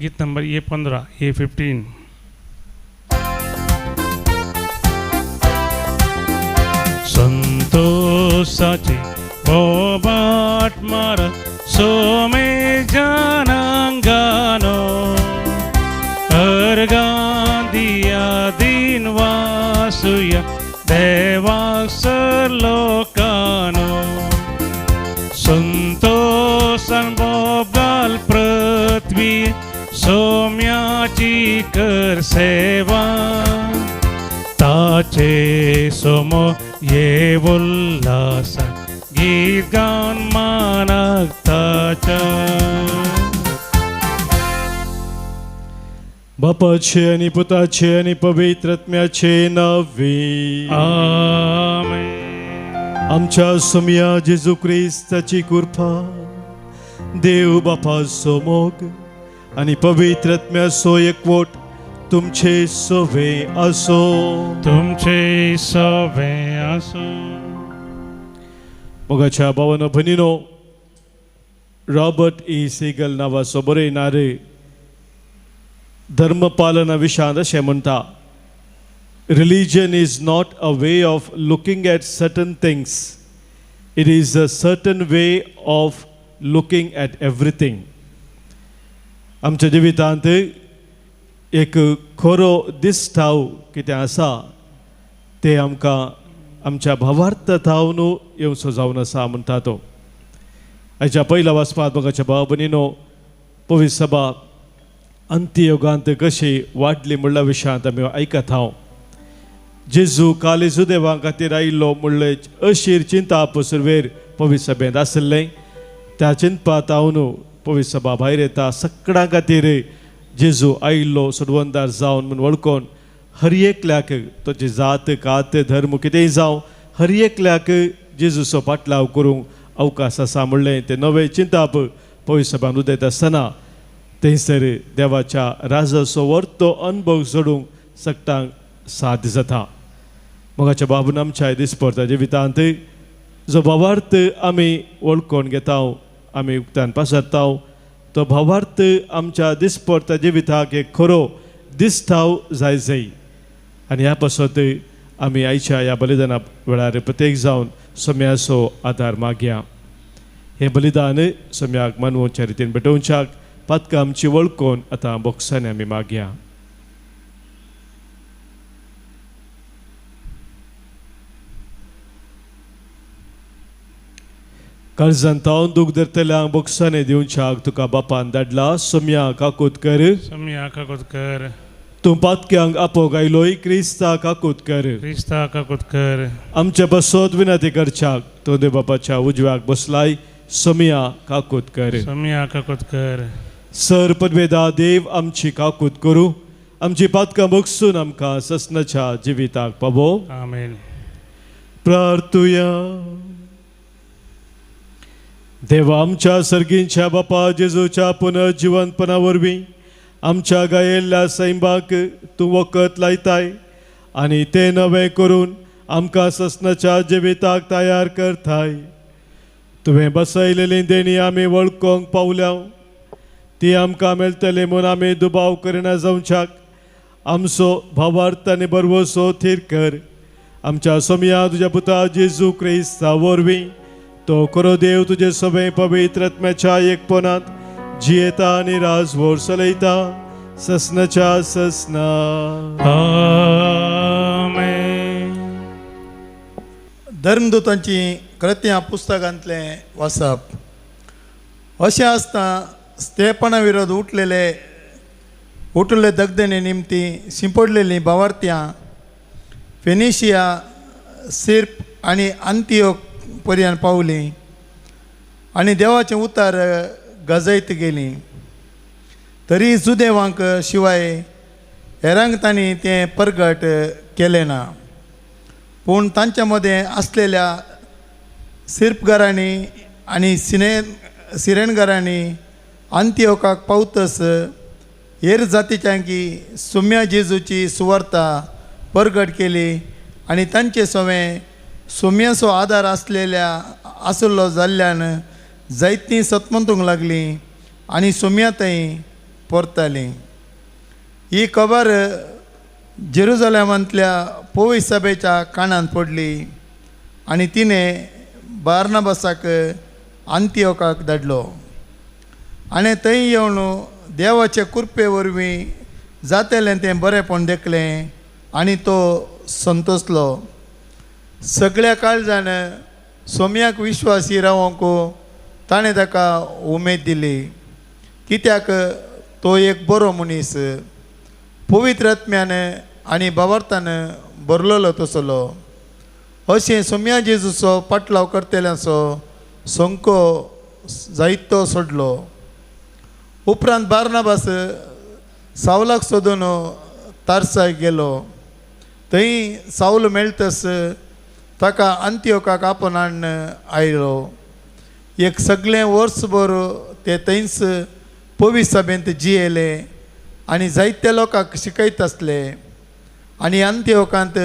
गीत नंबर ए 15, ए 15. संतोषाचे बोबाट मारा सोमे जनांगानो अर्गां दिया दिन वासुया देवाक सरलोकानो संतोषान बोगाल पृथ्वी सोम्याची कर सेवा ताचे सोमो ये उल्हास गीत गावन मानाक ताच्या. बापाचे आनी पुताचे आनी पवित्र आत्म्याचे नावे. आमेन. आमच्या सोमया जेजू क्रिस्ताची कृपा, देव बापाचो मोग आनी पवित्र आत्म्याचो एकवट तुमचे सोवे असो. तुमचे सवे आसूं. मोगाच्या भावानो भयणीनो, रॉबर्ट ई सिगल नांवाचो बरयणारे धर्मपालना विशयांत अशें म्हणटा, Religion is not a way of looking at certain things, it is a certain way of looking at everything. आमच्या जिवितांत एक खरो दिश्टाव कितें आसा तें आमकां आमच्या भावार्थ थावन येवचो जावन आसा म्हणटा तो. आयच्या पयल्या वाचपांत मोगाच्या भाव भयणीनो, पवित्र सभा अंत्ययुगांत कशी वाडली म्हणल्या विशयांत आमी आयकत हांव. जेजू काली जुदेवा खातीर आयिल्लो म्हणलें अशीर चिंताप सुरवेर पवित्र सभेंत आशिल्लें. त्या चिंतपा तावन पवित्र सभा भायर येता. सगळ्यां खातीर जेजू आयिल्लो सोडवंदार जावन म्हूण वळखून हर एकल्याक, ताची जात कात धर्म कितेंय जावं, हर एकल्याक जेजूचो पाटलाव करूंक अवकाश आसा म्हणलें तें नवें चिंताप पवित्र सभान उदयता आसतना थंयसर देवाच्या राजाचो वर्तो अनुभव जोडूंक सगटांक साध्य जाता. मोगाच्या बाबून, आमच्या दिसपडटा जिवितांत जो भावार्थ आमी वळखून घेता, आमी उक्तान पासरता, तो भावार्थ आमच्या दिसपडटा जिविताक एक खरो दिश्टाव जाय जाय. आनी ह्या पासत आमी आयच्या ह्या बलिदाना वेळार प्रत्येक जावन सोम्याचो आदार मागया. हें बलिदान सोम्याक मानवच्या रितीन भेटोवच्याक पातकां आमची वळखून आतां बोक्सांनी आमी मागया. काळजान तावन दूख धरतल्यांक बोक्सांनी दिवच्याक तुका बापान धाडला. सोम्या काकूत कर. सोम्या काकूत कर. तूं पातक्यांक आपोवंक आयलोय. क्रिस्ता काकूत कर. क्रिस्ता काकूत कर. आमच्या बसोत विनंती करच्याक तूं देव बापाच्या उजव्याक बसलाय. सोम्या काकूत कर. सोम्या काकूत कर. सर पदवेदा देव आमची काकूत करूं, आमची पातकां बगसून आमकां ससनाच्या जिविताक पावो. आमेन. प्रार्थुया. देवा, आमच्या सर्गींच्या बापा, जेजूच्या पुनर्जिवंतपणा वरवीं आमच्या गायेल्ल्या सैंबाक तूं वखद लायताय आनी तें नवें करून आमकां ससनाच्या जिविताक तयार करताय. तुवें बसयलेली देणी आमी वळखूंक पावल्या, ती आमकां मेळटली म्हूण आमी दुबाव करिना जावच्याक आमचो भावार्थ आनी बरवसो थीर कर. आमच्या सोमया तुज्या पुता जेजू क्रिस्ता वरवीं, तो खरो देव तुजे सगळे पवित्र आत्म्याच्या एकपणांत जियेता आनी राजवोर चलयता ससनाच्या ससना. आमेन. धर्मदूतांची कृत्यां पुस्तकांतलें वाचप. अशें आसता स्तेपणा विरोध उठलेले दगदणे निमती शिंपडलेलीं भावार्त्यां फेनिशिया, सिर्प आनी अंतियोक पर्यंत पावलीं आनी देवाचें उतार गजयत गेलीं. तरी जुदेवांक शिवाय हेरांक तांणी तें परगट केलें ना. पूण तांच्या मदें आसलेल्या सिर्पघरांनी आनी सिरेणघरांनी अंतियोकाक पावतस हेर जातीच्यांकी सुम्या जेजूची सुवार्ता परगट केली आनी तांचे सवें सुम्याचो आदार आसलेल्या आसलो जाल्ल्यान जायतीं सतमंतूंक लागलीं आनी सुम्या थंय परतालीं. ही खबर जेरुजलेमांतल्या पोवी सभेच्या कानांत पडली आनी तिणें बार्नाबासाक अंतियोकाक धाडलो आनी थंय येवन देवाचे कृपे वरवीं जातेलें तें बरेंपण देखलें आनी तो संतोसलो. सगळ्या काळजान सोम्याक विश्वासी रावंक ताणें ताका उमेद दिली, कित्याक तो एक बरो मनीस, पवित्र आत्म्यान आनी भावार्थान भरलेलो तसलो. अशें सोम्या जेजूचो पाटलाव करतल्यांचो संको जायतो सोडलो. उपरांत बार्नाबास सावलाक सोदून तारसाक गेलो. थंय सावल मेळटस ताका अंतियोकाक आपोवन हाडून आयलो. एक सगळें वर्सभर ते थंयच पवित्र सभेंत जियेले आनी जायत्या लोकांक शिकयत आसले आनी अंत्योकांत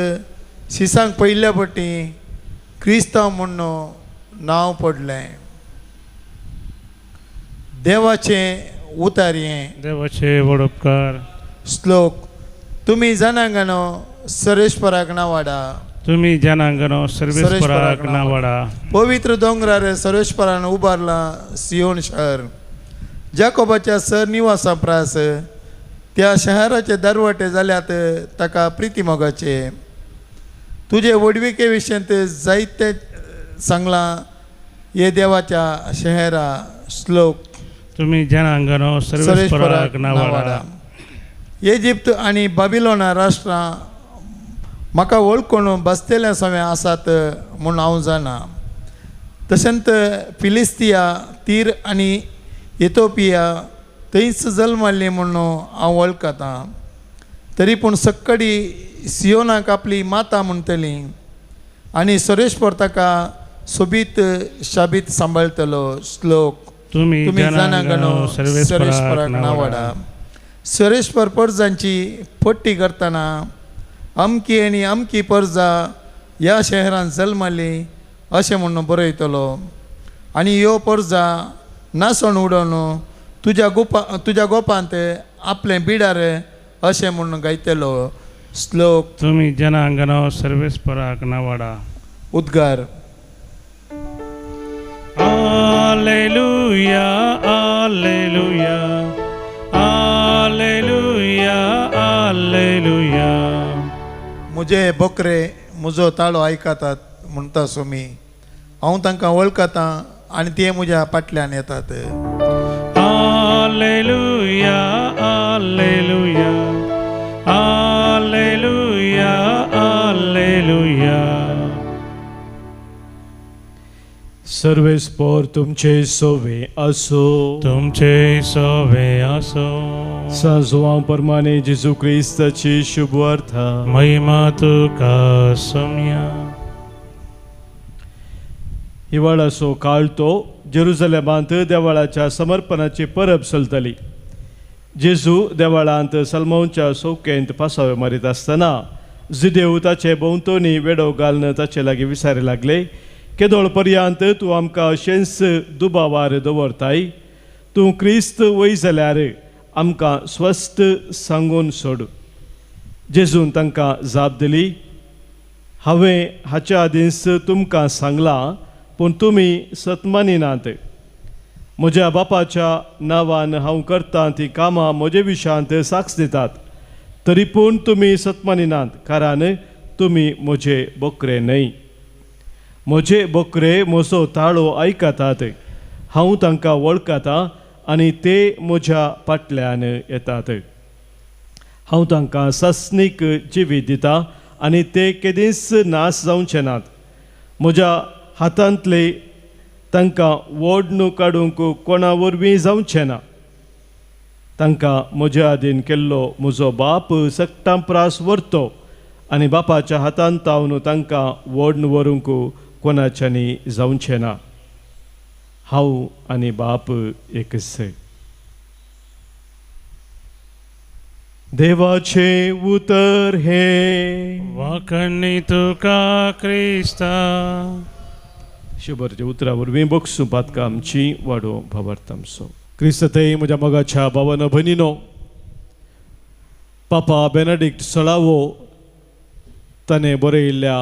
शिसांक पयल्या पटी क्रिस्तांव म्हूण नांव पडलें. देवाचें उतार हें. देवाचे व्हड उपकार. श्लोक. तुमी जनांगानो सरेश्वराक नावाडा. तुमी जनांगनो सर्वेस्पराक नावाडा. पवित्र दोंगरार सर्वेस्परान उबारलां सियोन शहर. जाकोबाच्या सर निवासा प्रास त्या शहराचे दरवटे जाल्यात ताका प्रितीमोगाचे. तुजे व्हडविके विशयंत जायते सांगलां हे देवाच्या शहरा. श्लोक. तुमी जनांगनो सर्वेस्पराक नावाडा. इजिप्त आनी बाबिलोना राष्ट्रां म्हाका वळखून बसतले सवे आसात म्हूण हांव जाणा. तशेंच फिलिस्तिया तीर आनी इथोपिया थंयच जल्मल्ली म्हूण हांव वळखतां. तरी पूण सक्कडी सियोनाक आपली माता म्हणटली आनी सरेश्वर ताका सोबीत शाबीत सांबाळटलो. श्लोक. तुमी जनांगनो सर्वेस्पराक नावाडा. सरेश्वर परजांची पट्टी करतना अमकी आनी अमकी परजा ह्या शहरांत जल्मली अशें म्हूण बरयतलो आनी ह्यो परजा नासण उडोवन तुज्या गोपांत आपलें बिडार अशें म्हूण गायतलो. श्लोक. तुमी जनांगनो सर्वेस्पराक नावाडा. उद्गार. Alleluia, alleluia, alleluia, alleluia. म्हजे बोकरे म्हजो ताळो आयकतात म्हणटा सोमी. हांव तांकां वळखतां आनी ते म्हज्या फाटल्यान येतात. Alleluia, alleluia, alleluia, alleluia. सर्वेस्पर तुमचे सोवे असो. तुमचे सोवे असो. सांजवां परमाने जेजू क्रिस्ताची शुभवार्ता. महिमा तुका सोम्या. हिवाळाचो काळ तो जेरुजलेमांत देवळाच्या समर्पणाची परब चलतली. जेजू देवळांत सलमोनच्या चौकेंत पासावे मारीत आसतना जुदेव ताचे भोंवतणी वेडो घालून ताचे लागीं विचारी लागले, केदोळ पर्यंत तूं आमकां अशेंच दुबावार दवरताय? तूं क्रिस्त वय जाल्यार आमकां स्वस्थ सांगून सोड. जेजून तांकां जाप दिली, हांवें हाच्या आदींच तुमकां सांगलां पूण तुमी सतमानिनात. म्हज्या बापाच्या नांवान हांव करतां तीं कामां म्हजे विशयांत साक्ष दितात, तरी पूण तुमी सतमानिनात कारण तुमी म्हजे बोकरे न्हय. म्हजे बोकरे म्हजो ताळो आयकतात, हांव तांकां वळखतां आनी ते म्हज्या फाटल्यान येतात. हांव तांकां सासणीक जिवीत दिता आनी ते केदींच नाश जावचे नात. म्हज्या हातांतले तांकां ओडणूक काडूंक कोणा वरवीं जावचें ना. तांकां म्हज्या आदीन केल्लो म्हजो बाप सगटां प्रास व्हरतो आनी बापाच्या हातांत तावन तांकां ओडून व्हरूंक कोणाच्यांनी जावचें ना. हांव आनी बाप एकच. देवाचें उतर हें. वाखणी तुका क्रिस्ता. शुभरच्या उतरा वरवीं बक्षू पातकां आमची वाडो भावार्थ आमचो. क्रिस्तथंय म्हज्या मोगाच्या भावानो भयणीनो, पापा बेनेडिक्ट सोळावो ताणें बरयिल्ल्या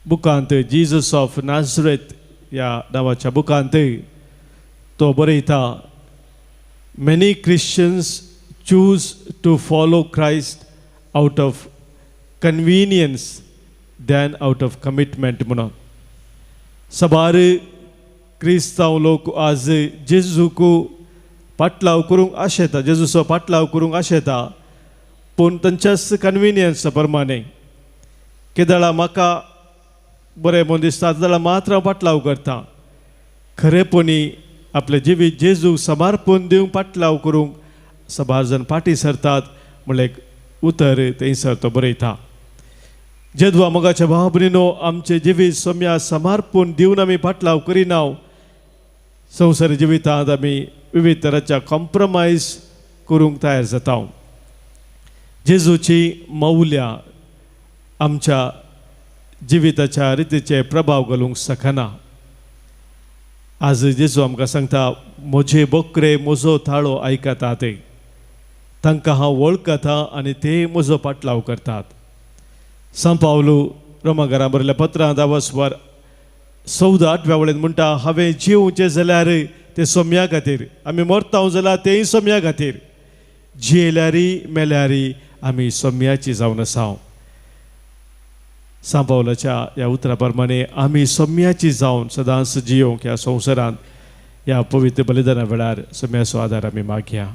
बुकांत जीजस ऑफ नाझरेथ ह्या नांवाच्या बुकांत तो बरयता, many Christians choose to follow Christ out of convenience than out of commitment म्हणून. सबार क्रिस्तांव लोक आज जेजूक पाटलाव करूंक आशेता, जेजूचो पाटलाव करूंक आशेता, पूण तांच्याच कन्विनियन्सा प्रमाणे. केदळा म्हाका बरें म्हूण दिसता जाल्यार मात्र हांव पाटलाव करता. खरेपणी आपलें जिवीत जेजूक समर्पण दिवंक पाटलाव करूंक सबार जाण फाटीं सरतात म्हणलें एक उतर थंयसर तो बरयता. जेदवा मोगाच्या भाव भयणीनो, आमचें जिवीत सोम्या समर्पण दिवन आमी पाटलाव करिना, संवसारी जिवितांत आमी विविध तराच्या कॉम्प्रोमायज करूंक तयार जाता. जेजूची मौल्यां आमच्या जिविताच्या रितीचे प्रभाव घालूंक शकना. आज जेजू आमकां सांगता, म्हजे बकरे म्हजो थाळो आयकता, ते तांकां हांव वळखता आनी ते म्हजो पाटलाव करतात. सांव पावलू रोमाघरा बरयल्ल्या पत्रांत 10 14 8व्या वळीन म्हणटा, हांवें जिवचें जाल्यार तें सोम्या खातीर, आमी मरता जाल्यार तेंय सोम्या खातीर, जियेल्यारी मेल्यारी आमी सोम्याची जावन आसा. सांव पावलाच्या ह्या उतरा प्रमाणे आमी सोम्याची जावन सदांच जियोवंक ह्या संवसारांत ह्या पवित्र बलिदाना वेळार सोम्याचो आदार आमी मागया.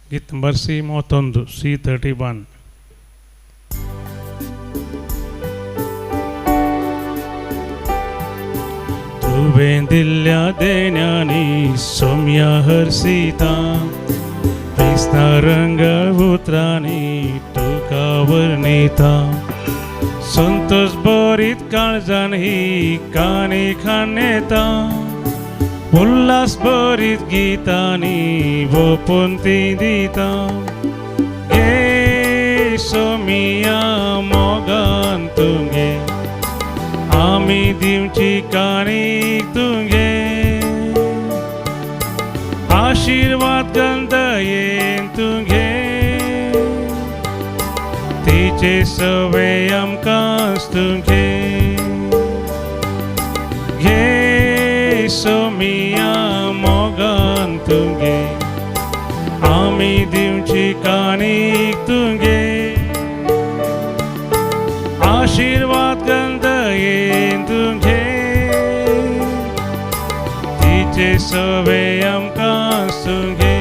गीत ನಂಬರ್ ಸಿ 31, ಸಿ 31. तुवें दिल्ल्या देण्यांनी सोम्या हर्षिता, क्रिस्ता रंग उतरांनी तुका वर्णिता, संतोष भरीत काळजान ही काणी खाणेता, उल्हास भरीत गीतांनी वोपून ती दिता, गे सोमिया मोगान तुगे आमी दिवची काणी तुगे, आशिर्वाद गंदयेन तुगे, तिचे सवे आमकां तुगे, घे सोमिया मोगान तुगे आमी दिवची काणी तुगे, आशिर्वाद गंदयेन तुगे, तिचे सवे आमकां तुगे.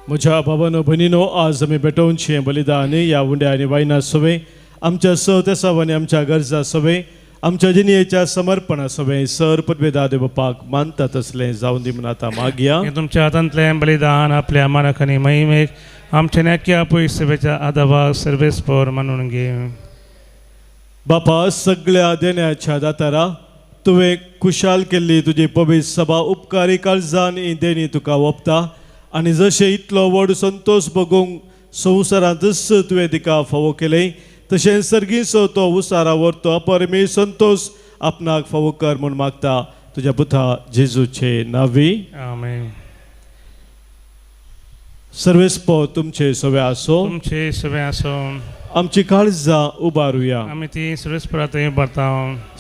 म्हज्या भावानो भयणीनो, आज आमी भेटोवचें बलिदान ह्या उंड्या आनी वायना सवें आमच्या स तेसाव आनी आमच्या गरजा सवें आमच्या जिणेच्या समर्पणा सवें सर पदवेदा देव बापाक मानता तसलें जावन दी म्हूण आतां मागया. हें तुमच्या हातांतलें बलिदान आपल्या मानक आनी महिमेक आमच्या नक्या पयसवेच्या आदावाक सर्वेस्पोर मानून घे. बापा, सगळ्या देण्याच्या दातारा तुवें खुशाल केल्ली तुजी पवित्र सभा उपकारी काळजान ही देणी तुका ओंपता आनी जशें इतलो व्हड संतोश भोगूंक संवसारांतच तुवें तिका फावो केलें तशें सर्गीचो तो उसारा व्हरतो अपरमी संतोश आपणाक फावो कर म्हूण मागता तुज्या पुता जेजूचे नांवी. आमेन. सर्वेस्पो तुमचे सवे आसो, तुमचे सवे आसो. आमची काळजां उबारुया. आमी ती सर्वेस्परा थंय उबारता.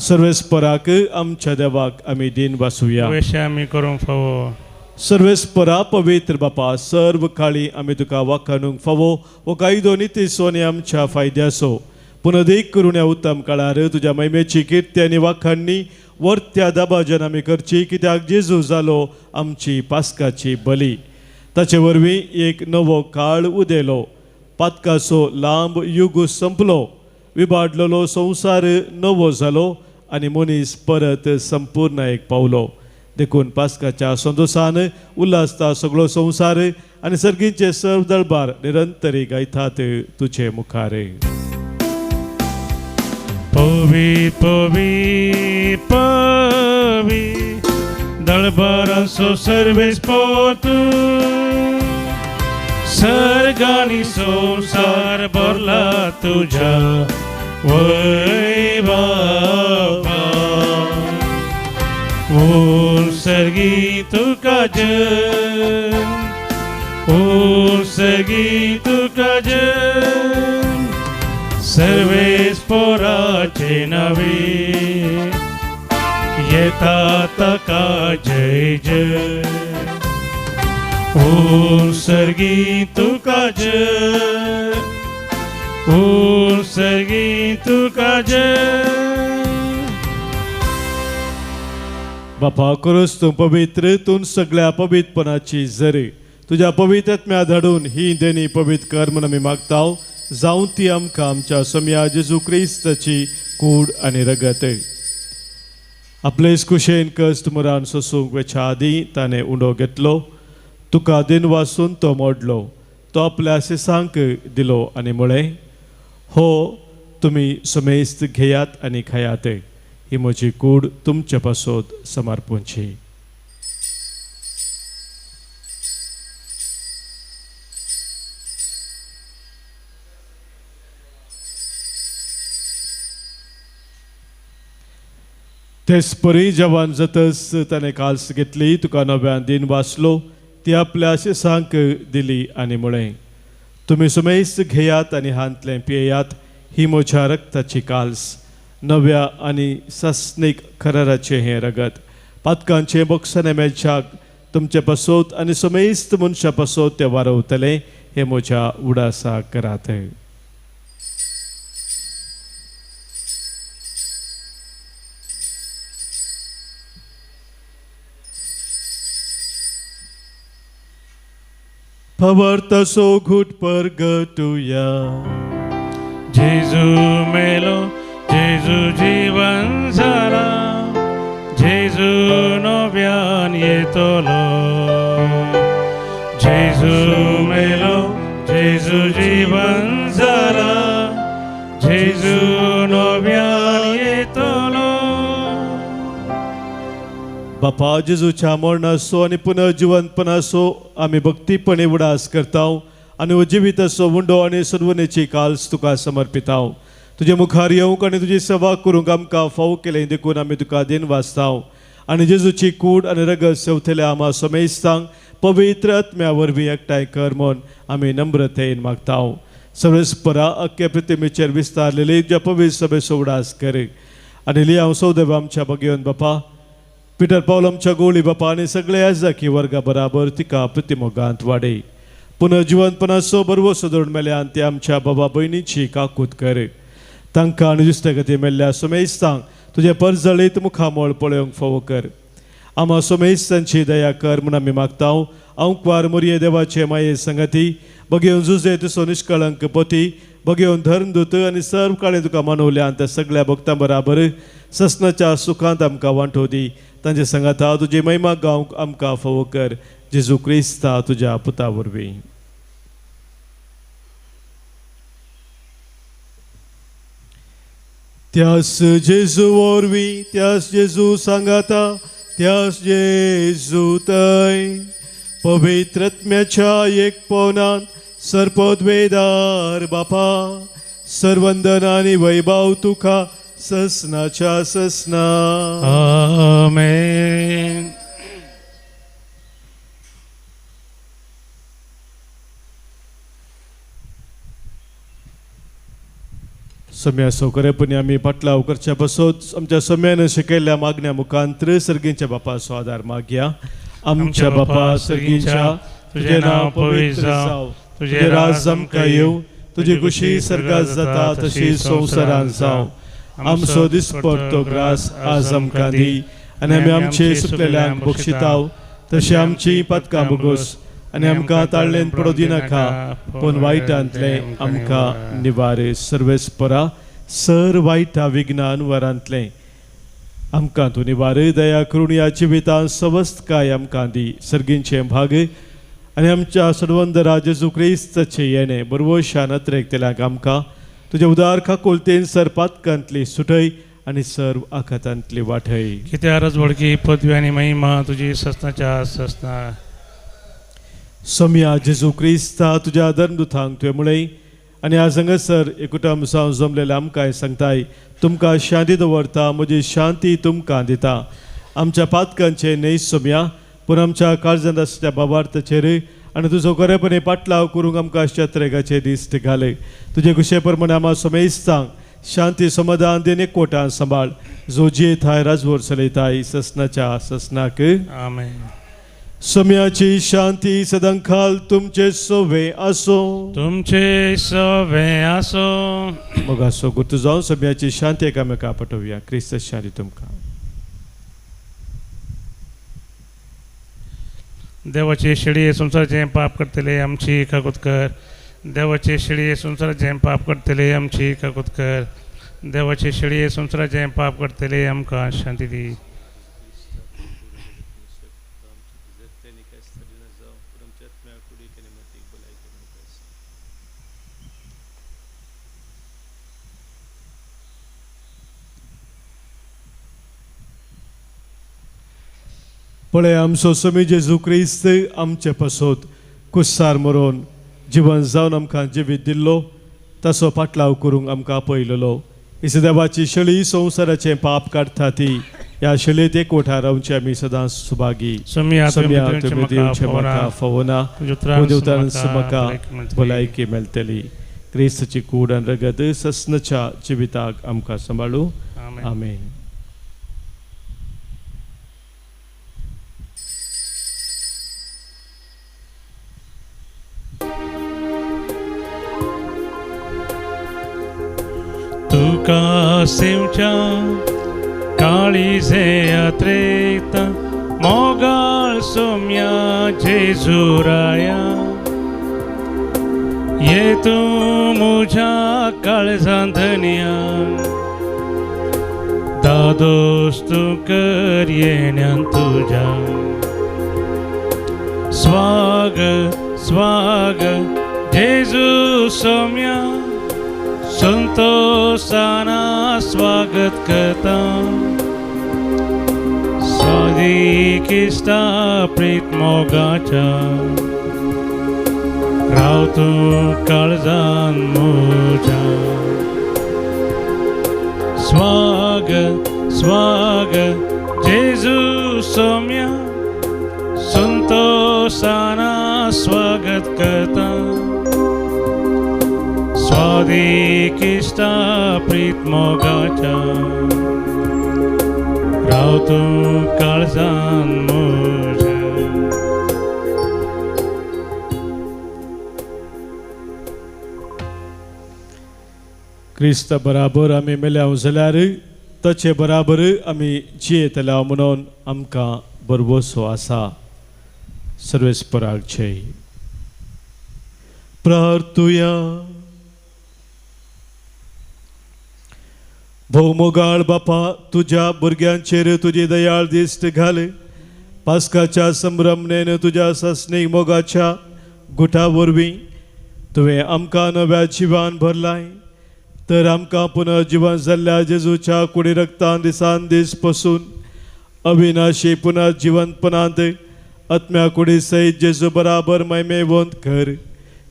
सर्वेस्पराक आमच्या देवाक आमी दीन वासुया. पयशे आमी करूंक फावो. सर्वेस्परा पवित्र बापा, सर्व काळी आमी तुका वाखाणूंक फावो हो कायदो नितीचो आनी आमच्या फायद्याचो. पूण अदीक करून ह्या उत्तम काळार तुज्या महिमेची किर्ती आनी वाखाणणी वर्त्या दबाजन आमी करची, कित्याक जेजू जालो आमची पास्काची बली. ताचे वरवीं एक नवो काळ उदेलो, पातकाचो लांब युग संपलो, विबाडलेलो संवसार नवो जालो आनी मनीस परत संपूर्ण एक पावलो. देखून पास्काच्या संतोशान उल्हासता सगळो संवसार आनी सर्गीचे सर्व दरबार निरंतरी गायतात तुजे मुखार. पवी पवी पवी दळबारांचो सर्वेस्पोर तूं, सर्गानी संवसार भरला तुज्या वैभवा. ओ सर्गी तुका जय, ओ सर्गी तुका जय, सर्वेस्पोराचे नवे येता ताका जय जय. ओ सर्गी तुका जय, ओ सर्गी तुका जय. बापा, करूस तूं पवित्र, तूं सगळ्या पवित्रपणाची जरी तुज्या पवित्र आत्म्या धाडून ही देणी पवित्र कर म्हूण आमी मागता. जावं ती आमकां आमच्या सम्या जेजू क्रिस्ताची कूड आनी रगत. आपले कुशेन कश्ट मुरान सोसूंक वेच्या आदीं ताणें उंडो घेतलो, तुका दिन वासून तो मोडलो, तो आपल्या शिसांक दिलो आनी म्हळें, हो तुमी समेस्त घेयात आनी खायात, ही म्हजी कूड तुमचे पासत समर्पूंची. तेचपरी जवान जातच ताणें काल्स घेतली, तुका नव्यान दिन वाचलो, ती आपल्या शिसांक दिली आनी म्हळें, तुमी समेस्त घेयात आनी हांतलें पियेयात, ही म्हज्या रक्ताची काल्स, नव्या आनी सस्नीक कराराचें हें रगत, पातकांचें बक्षाने मेळच्याक तुमचे पासत आनी समेस्त मनशां पासत तें वारवतलें, हें म्हज्या उडासाक करात. फवर्तसो घुट परगटुया. जेजू मेलो, जेजू जीवन जाला, जेजू नव्यान येतलो. जेजू मेलो, जेजू जीवन जाला, जेजू नव्यान येतलो. बापा जेजूच्या मरणाचो आनी पुनर्जिवंतपणाचो आमी भक्तीपणे उडास करता आनी जिविताचो उंडो आनी सर्वनेची काल्स तुका समर्पिता. तुजे मुखार येवंक आनी तुजी सेवा करूंक आमकां फावो केलें देखून आमी तुका दिन वाचता आनी जेजूची कूड आनी रगत सेवतल्या आमा समेस्तांक पवित्र आत्म्या वरवीं एकठांय कर म्हूण आमी नम्रतेन मागता. सर्वेस्परा अख्खे प्रतिमेचेर विस्तारलेली तुज्या पवित्र सभेचो उडास कर आनी लियांव सौदेव आमच्या बगेवन बापा, पिटर पावल आमच्या गोळी बापा आनी सगळे आजाकी वर्गा बराबर तिका प्रतिमोगांत वाडय. पुनर्जिवंतपणाचो बरवसो धरून मेल्यान ते आमच्या बाबा भयणीची काकूत कर. तांकां आनी दुसऱ्या मेल्ल्या सोमेस्तांक तुजें परजळीत मुखामळ पळोवंक फावो कर. आमा सोमेस्तांची दया कर म्हूण आमी मागता. अंकवार मोरये देवाचे माये संगती बगेवन जुजे तुजो निष्कळंक पोती बगेवन धर्मदूत आनी सर्व काळे तुका मानवल्यान त्या सगळ्या भक्तां बराबर ससनाच्या सुखांत आमकां वांटो दी. तांचे सांगाता तुजी महिमा गावंक आमकां फावो कर. जेजू क्रिस्ता तुज्या पुता वरवीं. त्यास जेजू वरवीं, त्यास जेजू सांगाता, त्यास जेजू तय पवित्र आत्म्याच्या एकपणान सर्पद्वेदार बापा सर्वंदन आनी वैभव तुका ससनाच्या ससना. आमेन. सम्या सौकर्यपणी आमी पाटलाव करच्या पासत आमच्या सम्यान शिकयल्ल्या मागण्या मुखांत्र सर्गींच्या बापाचो आदार मागया. आमच्या बापा सर्गींच्या, तुजें नांव पवित्र जावं, तुजें राज आमकां येवं, तुजी खुशी सर्गात जाता तशी संवसारांत जावं. आमचो दिसपडतो ग्रास आज आमकां दी आनी आमी आमचे सुकलेल्यांक बक्षिताव तशें आमची पातकां भोगोस आनी आमकां ताळ्ळेन पडो दिनाका पूण वायटांतलें आमकां निवारे. सर्वेस्परा सर वायटा विज्ञान वरांतलें आमकां तूं निवारे. दया करून ह्या जिवितांत सवस्तकाय आमकां दी. सर्गींचें भाग आनी आमच्या सर्वंदरा जेजू क्रिस्ताचें येणें बरवशान अत्रेकतल्यांक आमकां तुज्या उदार खाकोलतेन सर पातकांतली सुटय आनी सर्व आखातांतली वाटय. कित्यारच वळखी पदवी आनी महिमा तुजी ससनाच्या ससना. सम्या जेजू क्रिस्ता तुज्या धर्मदुतांक तुवें म्हळें आनी आज हांगासर एकूटाम जावन जमलेले आमकां सांगताय, तुमकां शांती दवरता, म्हजी शांती तुमकां दिता. आमच्या पातकांचे न्हय सम्या, पूण आमच्या काळजांत आसच्या बाबार्थाचेर आनी तुजो खरेपणी पाटलाव करूंक आमकां शत्रेगाचे दिश्ट घाले. तुजे कुशे प्रमाणे आमा समेस्तांक शांती समाधान दिन एकवटान सांबाळ, जो जियेताय राजवर चलयताय ससनाच्या ससनाक. आमेन. सम्याची शांती सदांकाल तुमचे सोवे आसो. तुमचे सोवे आसो. मग आसो गुर्तू जावन सम्याची शांती एकामेका पटोवया. क्रिस्त शांती तुमकां. देवाचे शेळये संवसाराचें पाप करतले आमची काकूत कर. देवाचे शेळये संवसाराचें पाप करतले आमची काकूत कर. देवाचे शेळये संवसाराचें पाप करतले आमकां शांती दी. पळय आमचो स्वामी जेजू क्रिस्त आमचे पासत कुस्सार मरोन जिवन जावन आमकां जिवीत दिल्लो तसो पाटलाव करूंक आमकां आपयलेलो. इसदेवाची देवाची शळी संवसाराचें पाप काडटा ती ह्या शळयेत एकवठार रावचे आमी सदांच सुभागी. सोम्या तुमी दिवचें म्हाका फावना, तुज्या म्हाका भलायकी मेळटली. क्रिस्ताची कूड आनी रगत सस्नच्या जिविताक आमकां सांबाळू. आमेन. तुका सेवच्या काळीजे यात्रेत मोगाळ सोम्या जेजुराया, ये तूं मुझ्या काळजां धनया, दादोस तूं कर येण्यान तुज्या. स्वागत स्वागत जेजू सोम्या, संतोषाना स्वागत करता. स्वादिकिश्ता प्रीत मोगाच्या, राव तूं काळजान म्हज्या. स्वागत स्वागत जेजू सोम्या, संतोषाना स्वागत करता. स्वादिकिश्ता प्रीत मोगाच्या, राव तूं काळजान म्हज्या. क्रिस्ता बराबर आमी मेल्याव जाल्यार ताचे बराबर आमी जियेतल्या म्हणून आमकां बरवसो आसा. सर्वेस्पराक जय. प्रार्थुया. भोवमोगाळ बापा, तुज्या भुरग्यांचेर तुजी दयाळ दिश्ट घाल. पास्काच्या संभ्रमणेन तुज्या सासणीक मोगाच्या गुटा वरवीं तुवें आमकां नव्या जिवान भरलाय, तर आमकां पुनर्जिवन जाल्ल्या जेजूच्या कुडी रक्तान दिसान दीस पसून अविनाशी पुनर्जिवनपणांत आत्म्या कुडी सयत जेजू बराबर महिमेवंत कर.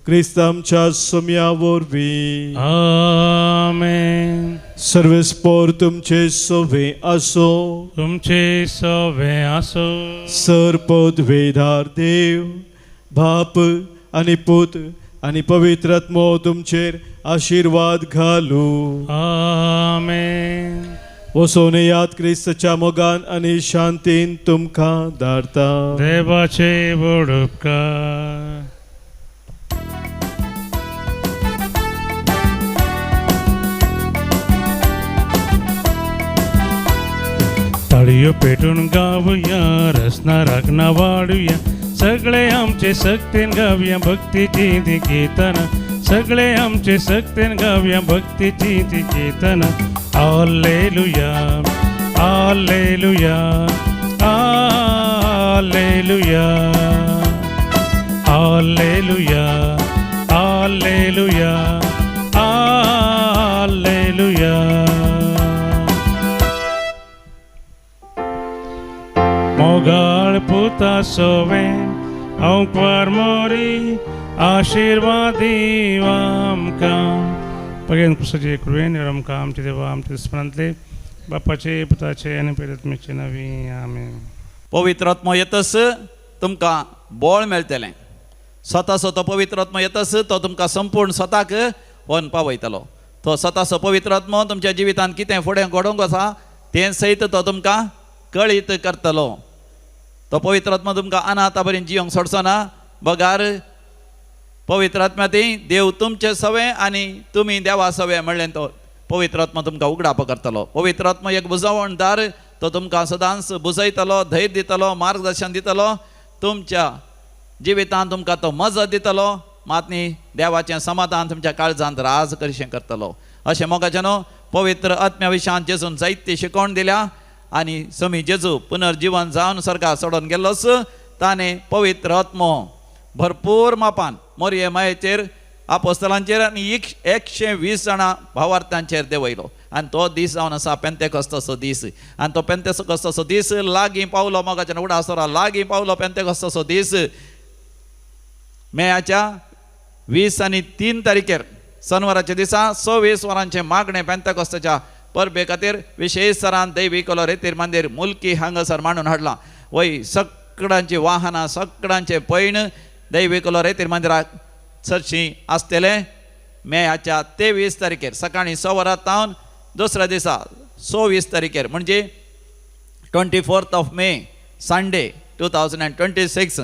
क्रिस्त आमच्या सोम्या वरवीं. आमेन. सर्वेस्पोर तुमचे सोवे आसो, तुमचे सोवे आसो. सर पदवेदार देव बाप आनी पूत आनी पवित्र आत्मो तुमचेर आशिर्वाद घालू. आमेन. वसोन याद क्रिस्ताच्या मोगान आनी शांतीन तुमकां धाडता. देवाचे व्हड उपकार. ताळयो पेटून गावया, रसना रागना वाडुया, सगळे आमचे सक्तेन गावया भक्तीची ती कीर्तनां, सगळे आमचे सक्तेन गावया भक्तीची ती कीर्तनां. Hallelujah, hallelujah, hallelujah, hallelujah, hallelujah, hallelujah. मोगाळ पुता सोवे अंकवार मोरी आशिर्वाद आमकां. पगेन कुसाचे कृपेन आमकां आमचे देवा आमचे स्मरणांतले बापाचे पुताचे आनी पवित्र नवी. आमेन. पवित्र आत्मो येतस तुमकां बळ मेळटलें. स्वताचो तो पवित्र आत्मो येतस तो तुमकां संपूर्ण स्वताक व्हरून पावयतलो. तो स्वताचो पवित्र आत्मो तुमच्या जिवितांत कितें फुडें घडोवंक आसा तें सयत तो तुमकां कळीत करतलो. तो पवित्र आत्मो तुमकां अनाथा बरें जियोंक सोडचो ना, बगार पवित्र आत्म्या ती देव तुमचे सवे आनी तुमी देवा सवे म्हणलें तो पवित्र आत्मो तुमकां उगडाप करतलो. पवित्र आत्मो एक बुजवणदार, तो तुमकां सदांच बुजयतलो, धैर्य दितलो, मार्गदर्शन दितलो, तुमच्या जिवितांत तुमकां तो मजत दितलो, मात न्ही देवाचें समाधान तुमच्या काळजांत राज कशें करतलो. अशें मोगाचें न्हू पवित्र आत्म्या विशयान जेजून जायती शिकवण दिल्या आनी समी जेजू पुनर्जिवन जावन स्वर्गार सोडून गेल्लोच ताणें पवित्र आत्मो भरपूर मापान मोरये मायेचेर आपोस्तलांचेर आनी 120 जाणां भावार्थांचेर देंवयलो आनी तो दीस जावन आसा पेंतेकोस्ताचो दीस. आनी तो पेंतेकोस्ताचो दीस लागीं पावलो मोगाच्या उडासोरा, लागीं पावलो पेंतेकोस्ताचो दीस. मेयाच्या 23 तारखेर शनिवाराच्या दिसा 26 वरांचें मागणें पेंतेकोस्ताच्या परबे खातीर विशेश सरान दैवी कोलो रेतीर मंदीर मुल्की हांगासर मांडून हाडलां. वय सगळ्यांची वाहनां सगळ्यांचें पैण दैवी कोलो रेतीर मंदिराक चडशीं आसतलें. मेयाच्या 23 तारखेर सकाळीं 6 वरां तावन दुसऱ्या दिसा 26 तारखेर म्हणजे 24 ऑफ मे संडे 2026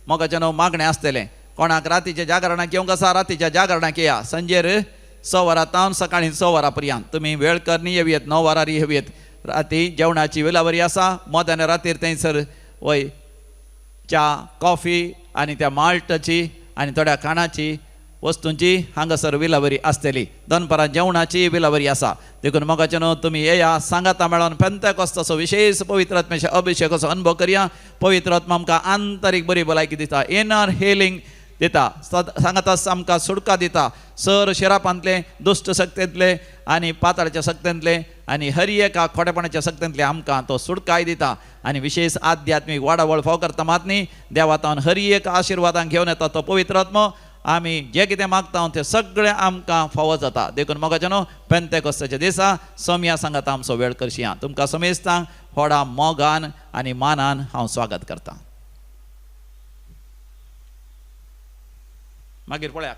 मोगाचें न्हू मागणें आसतलें. कोणाक रातीच्या जागरणाक येवंक आसा रातीच्या जागरणाक येया. संजेर 6 वरां तावन सकाळीं 6 वरां पर्यंत तुमी वेळ करनी येवयेत, 9 वरार येवयेत. राती जेवणाची विलावरी आसा मध्यान रातीर थंयसर वय च्या कॉफी आनी त्या माल्टाची आनी थोड्या खाणाची वस्तूंची हांगासर विलावरी आसतली. दनपारां जेवणाची विलावरी आसा. देखून मोगाचें न्हू तुमी येया सांगाता मेळोन पेंतेकोस्ताचो विशेश पवित्र आत्म्याच्या अभिषेकाचो अनुभव करया. पवित्र आत्मा आमकां आंतरीक बरी भलायकी दिता, इनर हिलींग दिता, सांगाता आमकां सुटका दिता. सर शिरापांतले दुश्ट शक्तेंतले आनी पाताळाच्या शक्तेंतले आनी हर एका खोटेपणाच्या शक्तेंतले आमकां तो सुटकाय दिता. आनी विशेष आध्यात्मीक वाडावळ फाव करता मात न्ही देवातावन हर एक आशिर्वादांक घेवन येता तो पवित्र आत्मो. आमी जें कितें मागता तें सगळें आमकां फावो जाता. देखून मोगाचें न्हू पेंतेकोस्ताच्या दिसा सोमया सांगाता आमचो वेळ करशिया. तुमकां समेस्तांक व्हडा मोगान आनी मानान हांव स्वागत करतां. मागीर पळया.